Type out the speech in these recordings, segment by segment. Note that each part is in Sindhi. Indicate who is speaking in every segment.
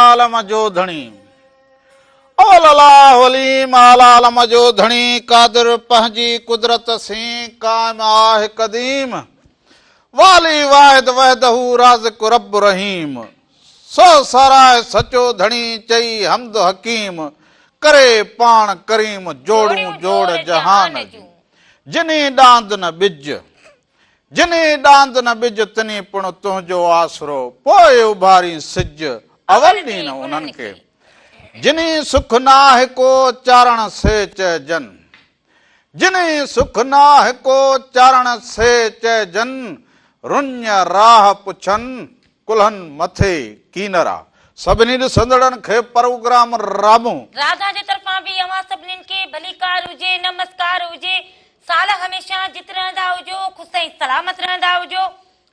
Speaker 1: عالم جو ڌڻي. اول الله عليم اعليٰ عالم جو ڌڻي قادر پنهنجي قدرت سين قائم آهه قديم والي واحد وحده رازق رب رحيم سو ساراهه سچو ڌڻي چئي حمد حڪيم ڪري پاڻ ڪريم جوڙون جوڙ جهان جون جنهي ڏاند نه ٻج جنهي ڏاند نه ٻج تنهي پڻ تنهنجو آسرو پوء اڀارين سج اول ڏين انهن کي جنهي سک ناهه ڪو چارڻ سي چئجن جنهي سک ناهه ڪو چارڻ سي چئجن رڃ راهه پڇن ڪلهن مٿي ڪينرا. سڀني ڏسندڙن کي پروگرام رامون.
Speaker 2: راڌا جي طرفان به اوهان سڀنين کي ڀليڪار هجي نمسڪار هجي سال هميشه جت رهندا هجو خوش ۽ سلامت رهندا هجو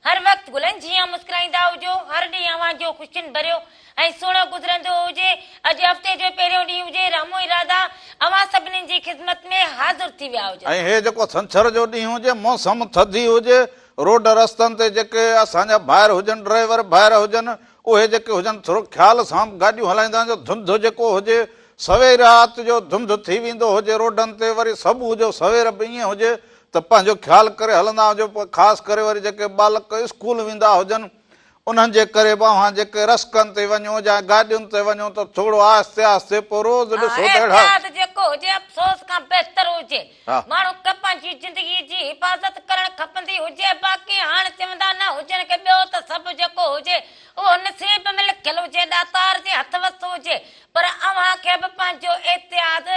Speaker 2: هر وقت گلن جيان مسڪرائيندا هجو هر ڏينهن اوهان جو خوشين ڀريو ۽ سهڻو گذرندو هجي اڄ هفتي جو پهريون ڏينهن هجي رامو ۽ راڌا اوهان سڀنين جي خدمت ۾ حاضر ٿي ويا هجن.
Speaker 1: ۽ هي جيڪو ڇنڇر جو ڏينهن هجي موسم ٿڌي هجي روڊ رستن تي جيڪي اسان جا ڀائر هجن ڊرائيور ڀائر هجن اهي جيڪي هجن ٿورو خيال سان گاڏيون هلائيندا جو ڌنڌ جيڪو هجي سوير رات جو ڌنڌ ٿي ويندو هجي روڊن تي وري صبح جو سوير به ائين هجي ته پنهنجو خيال ڪري هلندا هجو پوء خاص ڪري وري جيڪي ٻالڪ اسڪول ويندا هجن انهن جي ڪري به اوهان جيڪي رسڪن تي وڃو يا گاڏين تي وڃو ته ٿورو آهستي آهستي پوء روز ڏسو ته اهڙا.
Speaker 2: احتياط جيڪو هجي افسوس کان بهتر هجي. ماڻهو کي پنهنجي زندگي جي حفاظت ڪرڻ کپندي هجي باقي هاڻ چوندا نه هجن ڪي ٻيو ته سڀ جيڪو هجي اهو نصيب ۾ لکيل هجي ڏاتار جي هٿ وس هجي پر اوهان کي به پنهنجو احتياط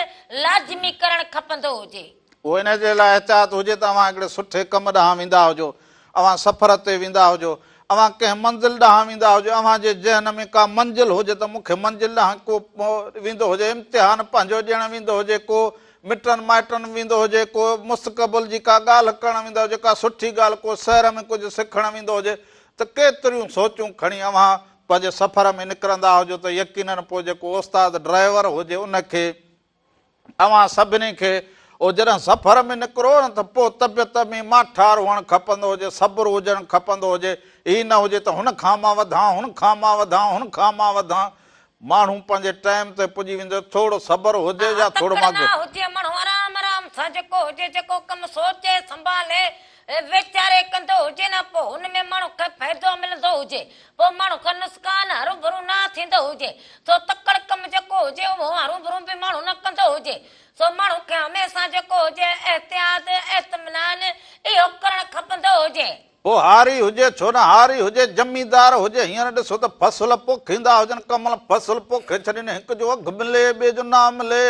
Speaker 2: لازمي ڪرڻ کپندو هجي.
Speaker 1: اهو انهي جي لاء احتياط هجي ته اوهان هڪڙي سٺي ڪم ڏانهن ويندا هجو اوهان سفر تي ويندا هجو، اوهان ڪنهن منزل ڏانهن ويندا هجو، اوهان جي ذهن ۾ ڪا منزل هجي ته مون کي منزل ڏانهن ڪو ويندو هجي، امتحان پنهنجو ڏيڻ ويندو هجي، ڪو مٽن مائٽن ويندو هجي، ڪو مستقبل جي ڪا ڳالهه ڪرڻ ويندو هجي، ڪا سٺي ڳالهه، ڪو شهر ۾ ڪجهه سکڻ ويندو هجي ته ڪيتريون سوچون کڻي اوهان پنهنجي سفر ۾ نڪرندا هجو ته يقينن پوء جيڪو استاد ڊرائيور هجي ان کي اوهان سڀني کي اهو جڏهن سفر ۾ نڪرو نه ته پوء طبيعت ۾ ماٺار هئڻ کپندو هجي، صبر هجڻ کپندو هجي، هي نه هجي ته هن کان مان وڌان، هن کان مان وڌان، هن کان مان وڌان. ماڻهو پنهنجي ٽائيم تي پڄي ويندو، ٿورو صبر هجي يا ٿورو
Speaker 2: تڪڙ نه هجي، ماڻهو آرام آرام سان جيڪو هجي، جيڪو ڪم سوچي سنڀالي ويچاري ڪندو هجي نه پوء ان ۾ ماڻهو کي فائدو ملندو هجي، پوء ماڻهو کي نسقان هروڀرو نه ٿيندو هجي، سو تڪڙ ڪم جيڪو هجي اهو هروڀرو به ماڻهو نه ڪندو هجي، سو ماڻهو کي هميشه جيڪو هجي احتياط، اطمينان اهو ڪرڻ کپندو هجي.
Speaker 1: پوء هاري هجي ڇو نه هاري هجي، زميندار هجي، هينئر ڏسو ته فصل پوکيندا هجن، ڪنهن مهل فصل پوکي ڇڏين، هڪ جو اگهه ملي ٻئي جو نه ملي،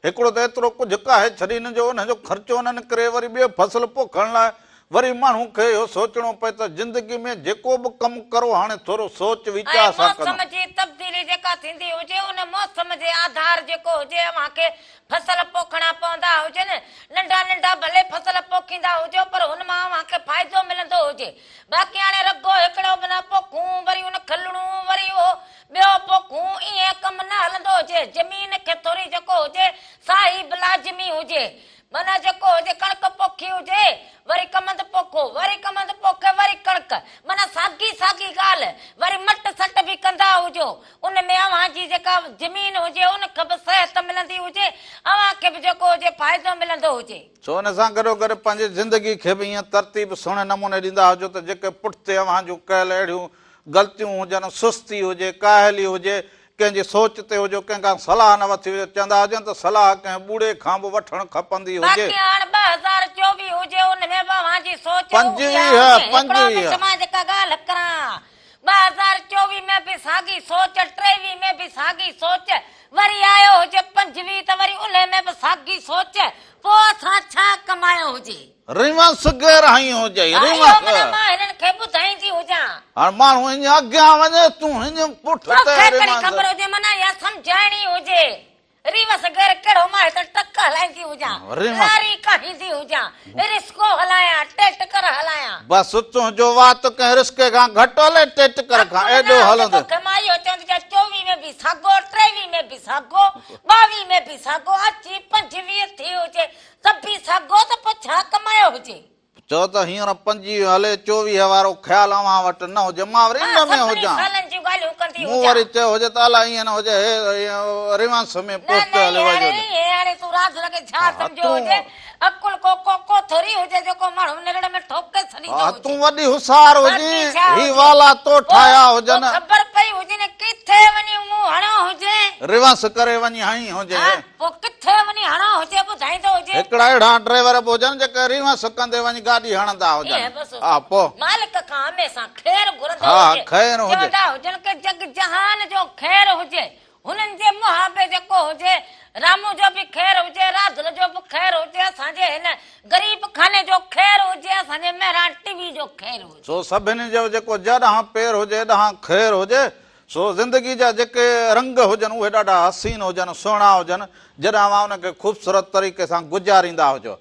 Speaker 1: هڪڙو ته ايترو ڪجهه ڪاهي ڇڏين جو ان جو خرچو نه نڪري، وري ٻيو فصل پوکڻ لاء وري ماڻهو کي اهو سوچڻو پئي ته زندگي ۾ جيڪو به ڪم ڪرو هاڻي ٿورو سوچ
Speaker 2: ۽
Speaker 1: ويچار سان ڪندو.
Speaker 2: موسم جي تبديلي جيڪا ٿيندي هجي ان موسم جي آڌار جيڪو هجي اوهان کي فصل پوکڻا پوندا هجن ننڍا ننڍا ڀلي فصل پوکيندا هجو پر هن مان اوهان کي فائدو ملندو هجي باقي هاڻي رڳو هڪڙو بنا پوکون وري ان کي لڻون وري اهو ٻيو پوکون ائين ڪم نه هلندو هجي زمين کي ٿوري جيڪو هجي ساهي به لازمي هجي معنيٰ جيڪو هجي ڪڻڪ پوکي هجي وري ڪمند پوکو وري ڪمند پوکي وري ڪڻڪ معنيٰ ساڳي ساڳي ڳالهه وري مٽ سٽ به ڪندا هجو ان ۾ اوهان جي جيڪا زمين هجي ان کي به صحت ملندي هجي اوهان کي به جيڪو هجي فائدو ملندو هجي.
Speaker 1: سو ان سان گڏوگڏ پنهنجي زندگي کي به ائين ترتيب سهڻي نموني ڏيندا هجو ته جيڪي پٺتي اوهان جون ڪيل اهڙيون غلطيون هجن، سستي هجي، ڪاهلي هجي، ڪنهن جي سوچ تي هجو، ڪنهن کان صلاح نه وٺي هجي، چوندا هجن ته صلاح ڪنهن ٻوڙي کان به وٺڻ کپندي هجي.
Speaker 2: باقي هاڻ 2024 هجي ان ۾ به اوهان جي سوچ اها هجي، هڪڙو منٽ مان جيڪا ڳالهه ڪران، 2024 ۾ به ساڳي سوچ، 23 ۾ به ساڳي سوچ، وري آيو هجي 25 ته وري انهي ۾ به ساڳي سوچ، پوء اسان ڇا ڪمايو هجي؟
Speaker 1: ريونس غير هنئي هجئي، ريونس.
Speaker 2: اهو معنيٰ مان هنن کي ٻڌائيندي هجان.
Speaker 1: هاڻ ماڻهو هينئن اڳيان وڃي، تون هينئن پٺ تي
Speaker 2: توکي ڪهڙي
Speaker 1: ريونس.
Speaker 2: خبر هجي، معنيٰ اها سمجهائڻي هجي. ريونس غير ڪهڙو مان هتي ٽرڪ هلائيندي هجان، لاري ڪاهيندي هجان، رسڪو هلايان، ٽيٽڪر هلايان.
Speaker 1: بس تنهنجو وات ڪنهن رسڪي کان گهٽ هلي، ٽيٽڪر کان
Speaker 2: عقل
Speaker 1: ايڏو
Speaker 2: نه هجي
Speaker 1: هلندو.
Speaker 2: توکي مان اهو چوندي هجان، 24 ۾ به ساڳو، 23 ۾ به ساڳو، 22 ۾ به ساڳو، اچي 25 ٿي هجي، ته به ساڳو ته پوء ڇا ڪمايو هجي؟
Speaker 1: چئو ته هينئر 25 هلي 24 وارو خيال اوهان وٽ نه هجي، مان وري ان ۾ هجان. مون وري چيو هجي ته الاء ائين نه هجي هي ريونس ۾ پوئتي هلي وئي هجي. ها تون وڏي هوشيار هجين، هي والا تو ٺاهيا هجن. ريونس ڪري وڃي هنئي هجي.
Speaker 2: پوء ڪٿي وڃي هڻان هجي ٻڌائيندو هجي.
Speaker 1: هڪڙا اهڙا ڊرائيور به هجن جيڪي ريون سڪندي وڃي گاڏي هڻندا هجن.
Speaker 2: ايئن بس
Speaker 1: ها پوء.
Speaker 2: مالڪ کان هميشه خير گهرندو
Speaker 1: ها
Speaker 2: هجي.
Speaker 1: خير هجي.
Speaker 2: چوندا هجن ڪه جڳ جهان جو خير هجي. هنن جي منهان به جيڪو هجي. رامو جو به خير هجي، راڌل جو به خير هجي، اسان جي هن غريب خاني جو خير هجي، اسان جي مهراڻ ٽي وي جو خير هجي.
Speaker 1: سو سڀني جو جيڪو جڏهن پير هجي اڏهان خير هجي. سو زندگي جا جيڪي رنگ هجن اهي ڏاڍا حسين هجن، سهڻا هجن، جڏهن اوهان انهن کي خوبصورت طريقي سان گذاريندا هجو.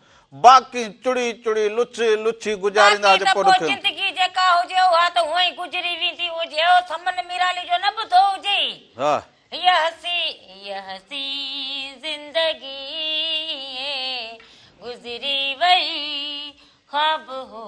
Speaker 1: باقي چڙي چڙي، لڇي لڇي گذاريندا
Speaker 2: باقي
Speaker 1: هجو
Speaker 2: ته
Speaker 1: پوء
Speaker 2: پوء
Speaker 1: ڏکيو.
Speaker 2: زندگي جيڪا هجي اها ته هونئن ئي گذري ويندي هجي. اهو سمن ميرالي جو نه ٻڌو هجئي.
Speaker 1: ها.
Speaker 2: هيء حسين هيء حسين زندگي ائين گذري وئي. خواب هو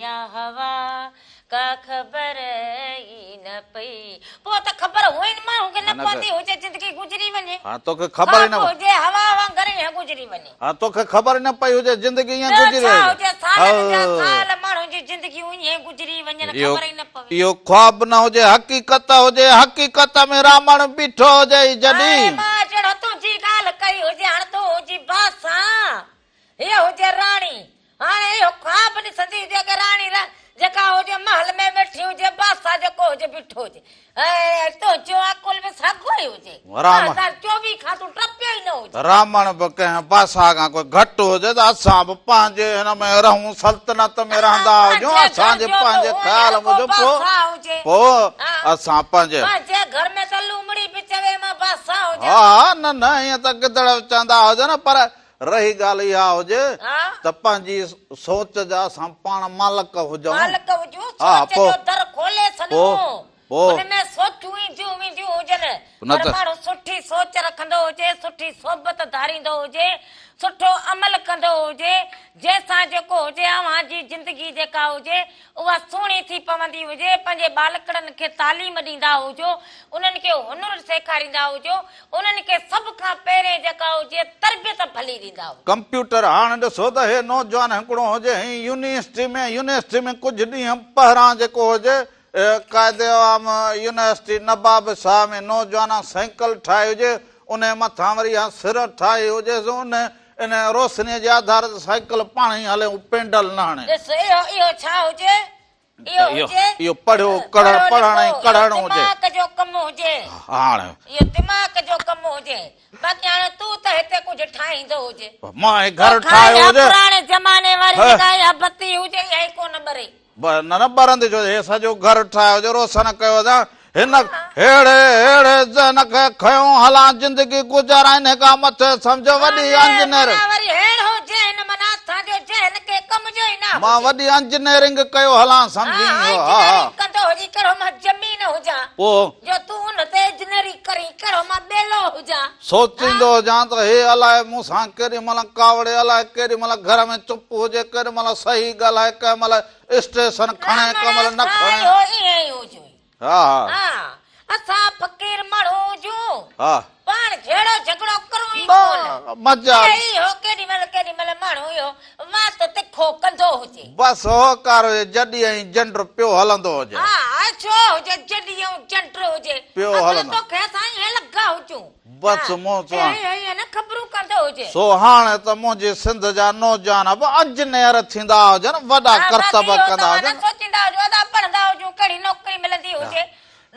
Speaker 2: يا هوا ڪا خبر ئي نه پئي. پوء ته خبر هونئن ئي ماڻهو کي نه پوندي هجي زندگي گذري وڃي.
Speaker 1: ها توکي خبر ئي نه
Speaker 2: خواب هجي هوا وانگر ائين گذري وڃي.
Speaker 1: ها توکي خبر ئي نه پئي هجي زندگي ائين
Speaker 2: ٻيو
Speaker 1: گذري
Speaker 2: ڇا
Speaker 1: وئي.
Speaker 2: هجي سالن جا سال ماڻهن جي زندگيون ائين گذري وڃن خبر ئي نه پوي.
Speaker 1: اهو خواب نه هجي حقيقت هجي حقيقت ۾ رامڻ بيٺو هجي جڏهن.
Speaker 2: هاڻي مان جهڙو تنهنجي ڳالهه ڪئي هجي هاڻ تون هجي بادشاهه. هيء هجي راڻي. هاڻي اهو خواب ڏسندي هجي ڪه راڻي جيڪا هجي محل ۾ ويٺي هجي، بادشاهه جيڪو هجي بيٺو هجي ۽ تنهنجو عقل به ساڳيو ئي هجي. 2024 کان تون ٽپيو ئي نه هجين.
Speaker 1: رامڻ به ڪنهن بادشاهه کان ڪوئي گهٽ هجي ته اسان به پنهنجي هن ۾ رهون، سلطنت ۾ رهندا هجون، اسان جي پنهنجي خيال موجب پوء اسان پنهنجي.
Speaker 2: پنهنجي گهر ۾ ته لومڙي به چوي مان بادشاهه هجان.
Speaker 1: ها نه نه ائين ته گدڙ چوندا هجن پر رهي ڳالهه اها هجي ته پنهنجي سوچ جا اسان پاڻ مالڪ هجون.
Speaker 2: مالڪ هجون، سوچ جو در کولي ڇڏيون. ان ۾ سوچون اينديون وينديون هجن. پر ماڻهو سٺي سوچ رکندو هجي، سٺي صحبت ڌاريندو هجي، سٺو عمل ڪندو هجي، جنهن سان جيڪو هجي اوهان جي زندگي جيڪا هجي اها سهڻي ٿي پوندي هجي، پنهنجي ٻالڪڙن کي تعليم ڏيندا هجو، انهن کي هنر سيکاريندا هجو، انهن کي سڀ کان پهرين جيڪا هجي تربيت ڀلي ڏيندا هجو.
Speaker 1: ڪمپيوٽر هاڻ ڏسو ته هي نوجوان هڪڙو هجي هي يونيورسٽي ۾ يونيورسٽي ۾ ڪجهه ڏينهن پهران جيڪو هجي قائد عوام يونيورسٽي نباب شاهه ۾ نوجوانان سائيڪل ٺاهي هجي انهي مٿان وري اها سر ٺاهي هجيس ان ان روشنيء جي آڌار تي سائيڪل پاڻ ئي هلي هو پينڊل نه هڻي.
Speaker 2: ڏس اهو اهو ڇا هجي؟ اهو هجي.
Speaker 1: اهو پڙهيو ڪڙهڻ پڙهڻ ۽ ڪڙهڻ هجي.
Speaker 2: دماغ جو ڪم هجي.
Speaker 1: هاڻ.
Speaker 2: اهو دماغ جو ڪم هجي. باقي هاڻ تون ته هتي ڪجهه ٺاهيندو هجي.
Speaker 1: مان هي گهر ٺاهيو هجي.
Speaker 2: پراڻي زماني واري جيڪا اها بتي هجي اها ئي ڪونه ٻري.
Speaker 1: نه نه ٻرندي ڇو هي سڄو گهر ٺاهيو جو روشن ڪيو اٿان هن ههڙي ههڙي ذهن کي کنيو هلان زندگي گذاران انهي کان مٿي سمجهه وڏي انجنيئر
Speaker 2: وري ههڙو ذهن معنيٰ اسان جو ذهن ڪي ڪم جو ئي نه
Speaker 1: مان وڏي انجنيئرنگ ڪيو هلان سمجهين
Speaker 2: ها انجنيئرنگ ڪندو هجين ڪهڙو مان زمين هجان
Speaker 1: پوء
Speaker 2: جو تون ان تي انجنيئرنگ ڪرين ڪهڙو مان ٻيلو هجان.
Speaker 1: سوچيندو هجان ته هي الائي مون سان ڪيڏي مهل ڪاوڙي، الائي ڪيڏي مهل گهر ۾ چپ هجي، ڪيڏي مهل صحيح ڳالهائي، ڪنهن مهل اسٽيشن کڻي، ڪنهن مهل نه کڻي.
Speaker 2: اهو ائين ئي هجي.
Speaker 1: ها ها.
Speaker 2: ها اسان فقير ماڻهو هجون.
Speaker 1: ها.
Speaker 2: پاڻ جهيڙو جهڳڙو ڪرون ئي ڪونه.
Speaker 1: مجال.
Speaker 2: اهو ڪيڏي مهل ڪيڏي مهل ماڻهو اهو وات تکو ڪندو هجي.
Speaker 1: بس هوڪار هجي جڏي ۽ جنڊ پيو هلندو هجي.
Speaker 2: ها ڇو هجي جڏي ۽ جنڊ هجي.
Speaker 1: پيو
Speaker 2: اصل
Speaker 1: هلندو.
Speaker 2: توکي اسان ائين لڳا هجون.
Speaker 1: بس مون چوان.
Speaker 2: ائين ائين نه خبرون ڪندو هجي.
Speaker 1: سو هاڻي ته منهنجي سنڌ جا نوجوان به انجنيئر ٿيندا هجن، وڏا
Speaker 2: ها
Speaker 1: ڪرتب
Speaker 2: باقي اهو
Speaker 1: ڪندا
Speaker 2: توهان نه
Speaker 1: هجن.
Speaker 2: سوچيندا هجو ادا پڙهندا هجون ڪهڙي نوڪري ملندي هجي.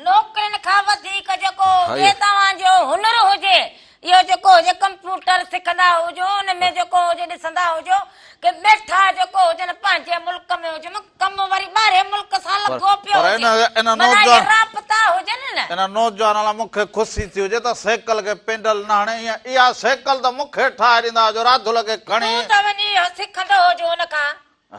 Speaker 2: نوڪرين کان وڌيڪ جيڪو هجي توهان جو هنر هجي اهو جيڪو هجي ڪمپيوٽر سکندا هجو ان ۾ جيڪو هجي ڏسندا هجو ڪي ويٺا جيڪو هجن پنهنجي ملڪ ۾ هجن ڪم وري ٻاهرين ملڪ سان لڳو پيو هجي معنيٰ اهي رابطا هجن نه.
Speaker 1: ان نوجوان لاء مون کي خوشي ٿي هجي ته سائيڪل کي پينڊل نه هڻي ايئن اها سائيڪل ته مون کي ٺاهي ڏيندا هجو راڌل کي کڻي.
Speaker 2: تون ته وڃي اهو سکندو هجو ان کان.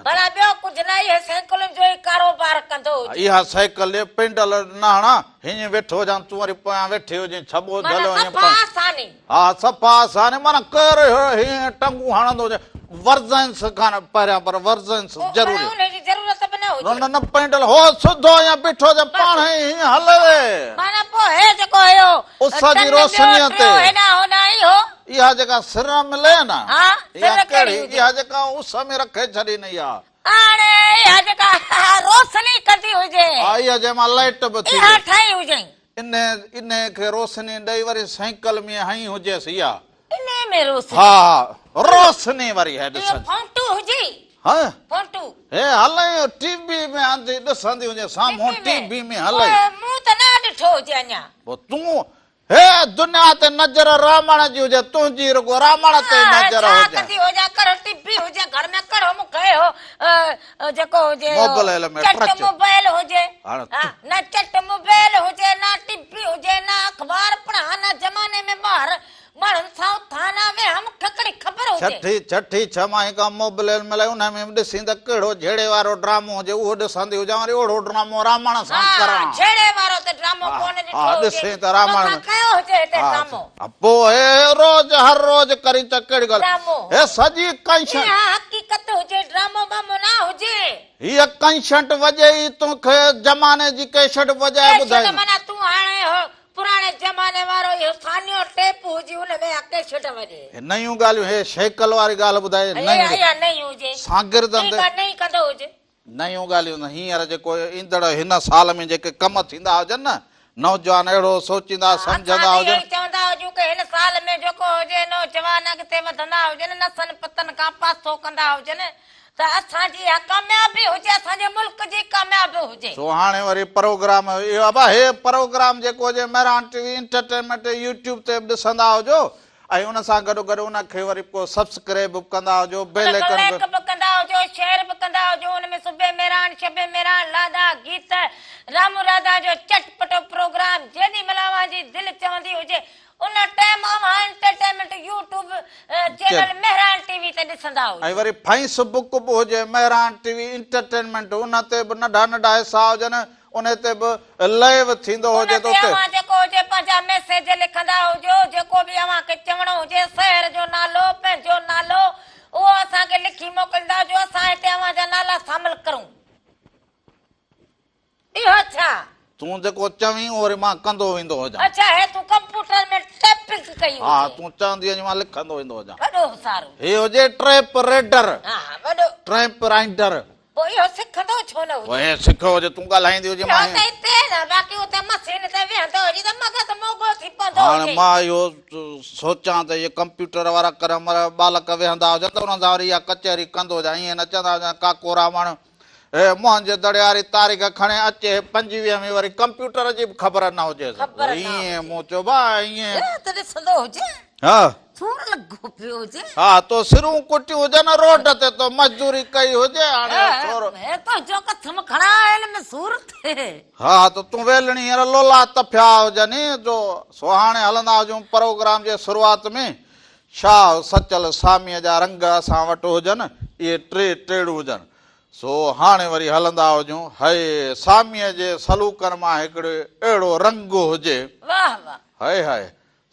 Speaker 2: ڀلا ٻيو ڪجهه نه اهي سائيڪلن جو ئي ڪاروبار ڪندو هجي.
Speaker 1: اها سائيڪل ڏي پينڊل نه هڻان، هيئن ويٺو هجان تون وري پويان ويٺي هجين ڇٻو
Speaker 2: معنيٰ
Speaker 1: جهليو هيئن
Speaker 2: صفا آساني.
Speaker 1: ها صفا آساني معنيٰ ڪير هيئن ٽنگون هڻندو هجي. ورزنس کان پهريان پر ورزنس ضروري.
Speaker 2: ان جي ضرورت به نه هجي.
Speaker 1: نه نه پينڊل هو سڌو ائين بيٺو هجي پاڻ ئي هيئن هلي.
Speaker 2: معنيٰ پوء هي جيڪو هيو
Speaker 1: اس جي روشنيء تي.
Speaker 2: هيڏانهن هوڏانهن ئي هو.
Speaker 1: اها جيڪا سر ملي نه.
Speaker 2: ها سر
Speaker 1: اها ڪهڙي اها جيڪا اس ۾ رکي ڇڏين اها.
Speaker 2: هاڻي اها جيڪا روشني ڪندي هجي.
Speaker 1: ها اها جنهن مان لائٽ به ٿئي.
Speaker 2: اها ٺاهي هجئين.
Speaker 1: انهي کي روشني ڏئي وري سائيڪل ۾ هنئي هجيس اها.
Speaker 2: انهي ۾ روشني.
Speaker 1: ها ها روشني وري هي ڏسندي.
Speaker 2: اهو فونٽو هجي.
Speaker 1: ها.
Speaker 2: فونٽو.
Speaker 1: هي هلئي ٽي وي ۾ آندي ڏسندي هجي سامهون ٽي وي ۾ هلئي.
Speaker 2: مون ته نه ڏٺو هجي اڃا.
Speaker 1: پوء تون هي دنيا تي نظر رامڻ جي هجي تنهنجي رڳو رامڻ تي نظر هجي.
Speaker 2: ڇا ڪندي هجان ڪهڙو ٽي وي هجي گهر ۾ ڪهڙو مون کي اهو جيڪو هجي
Speaker 1: موبائل ۾
Speaker 2: چٽ موبائل هجي نه چٽ موبائل هجي نه ٽي وي هجي نه اخبار پڙهان نه زماني ۾ ٻاهر ماڻهن سان اٿان نه ويهان مون کي ڪهڙي خبر هجي.
Speaker 1: ڇٺي ڇٺي ڇهه ماهي کان موبليل ملئي انهي ۾ به ڏسين ته ڪهڙو جهيڙي وارو ڊرامو هجي اهو ڏسندي هجان وري اوڙو ڊرامو رامڻ سان ڪران.
Speaker 2: ها جهيڙي وارو ته ڊرامو ڪونه ڏٺو هجي.
Speaker 1: ڏسين ته رامڻ
Speaker 2: توکان ڪيو هجي هتي ڊرامو.
Speaker 1: پوء هي روز هر روز ڪرين ته ڪهڙي ڳالهه هي سڄي ڪنشنٽ.
Speaker 2: اها حقيقت هجي ڊرامو بامو نه هجي.
Speaker 1: هيء ڪنشنٽ وڄي ئي توکي زماني جي ڪيشٽ وڄائي ٻڌائين.
Speaker 2: ڪيشٽ معنيٰ تون هاڻي پراڻي زماني وارو اهو ثانيو ٽيپ هجي ان ۾ اها ڪيسٽ وڄي.
Speaker 1: هي نيون ڳالهيون هي شيڪل واري ڳالهه ٻڌائي
Speaker 2: نيون اها نئين هجي
Speaker 1: سانگردن
Speaker 2: ٻي ڪا نئين ڪندو هجي.
Speaker 1: نيون ڳالهيون نه هينئر جيڪو ايندڙ هن سال ۾ جيڪي ڪم ٿيندا هجن نه نوجوان اهڙو سوچيندا سمجهندا
Speaker 2: اسان به
Speaker 1: هجن.
Speaker 2: اهو ئي چوندا هجون ڪه هن سال ۾ جيڪو هجي نوجوان اڳتي وڌندا هجن نسن پتن کان پاسو ڪندا هجن ته اسان جي اها ڪاميابي هجي اسان جي ملڪ جي ڪاميابي هجي.
Speaker 1: سو هاڻي وري پروگرام اهو ابا هي پروگرام جيڪو هجي Mehran T V entertainment YouTube تي به ڏسندا هجو ۽ ان سان گڏو گڏ ان کي وري پوء سبسڪريب به ڪندا هجو بيل
Speaker 2: ان کي
Speaker 1: آئيڪن
Speaker 2: لائيڪ
Speaker 1: به
Speaker 2: به ڪندا هجو شيئر به ڪندا هجو ان ۾ صبح مهراڻ شب مهراڻ لاڏا گيت رامو راڌا جو چٽ پٽو پروگرام جيڏي مهل اوهان جي دل چوندي هجي ان ٽائيم اوهان entertainment YouTube channel Mehran T V تي ڏسندا هجو.
Speaker 1: ۽ وري فيس بڪ به هجي مهراڻ ٽي وي انٽرٽينمينٽ ان تي به ننڍا ننڍا حصا هجن انهي تي به لائيو ٿيندو
Speaker 2: ان
Speaker 1: هجي ته
Speaker 2: تي
Speaker 1: اتي.
Speaker 2: اوهان جيڪو هجي پنهنجا ميسيج لکندا هجو جيڪو به اوهان کي چوڻو هجي شهر جو نالو پنهنجو نالو اهو اسان کي لکي موڪليندا هجو اسان هتي اوهان جا نالا شامل ڪرون. اهو ڇا؟
Speaker 1: تون جيڪو چوين اهو وري مان ڪندو ويندو هجان.
Speaker 2: اڇا هي تون ڪمپوٽر ۾ ٽائپنگ ڪئي هجي.
Speaker 1: ها تون چوندي وڃ مان لکندو ويندو هجان.
Speaker 2: وڏو سارو.
Speaker 1: هي هجي ٽريپ ريڊر.
Speaker 2: ها ها وڏو.
Speaker 1: ٽريپ رائينڊر.
Speaker 2: پوء اهو سکندو ڇو نه هجي.
Speaker 1: پوء هي سکيو هجي تون ڳالهائيندي هجي مان.
Speaker 2: اهو ته هتي نه باقي اتي مشين تي ويهندو هجي ته مغز موڳو ٿي پوندو هجي.
Speaker 1: هاڻ مان اهو سوچان ته اهي ڪمپيوٽر وارا ڪرم ٻالڪ ويهندا هجن ته انهن سان وري اها ڪچهري ڪندو هجان ائين نه چوندا هجن ڪاڪو راوڻ هي موهن جي دڙي واري تاريخ کڻي اچي هي 25 ۾ وري ڪمپيوٽر جي به خبر نه هجيس.
Speaker 2: خبر نه
Speaker 1: ائين
Speaker 2: هجي.
Speaker 1: مون چيو ڀاء ائين.
Speaker 2: هي ته ڏسندو هجي.
Speaker 1: ها.
Speaker 2: سور لڳو پيو هجي.
Speaker 1: ها تو سرون ڪٽيون هجن روڊ تي تو مزدوري ڪئي هجي هاڻي سور.
Speaker 2: هي تنهنجو قسم کڻان هن ۾ سور ٿئي.
Speaker 1: ها ته تون ويلڻي هينئر لولا تڦيا هجن جو سو هاڻي هلندا هجون پروگرام جي شروعات ۾ شاهه سچل ساميء جا رنگ اسان وٽ هجن اهي ٽي ٽيڙ هجن سو هاڻي وري هلندا هجون. هئي ساميء جي سلوڪن مان هڪڙو اهڙو رنگ هجي.
Speaker 2: واهه واهه.
Speaker 1: هئي هئي.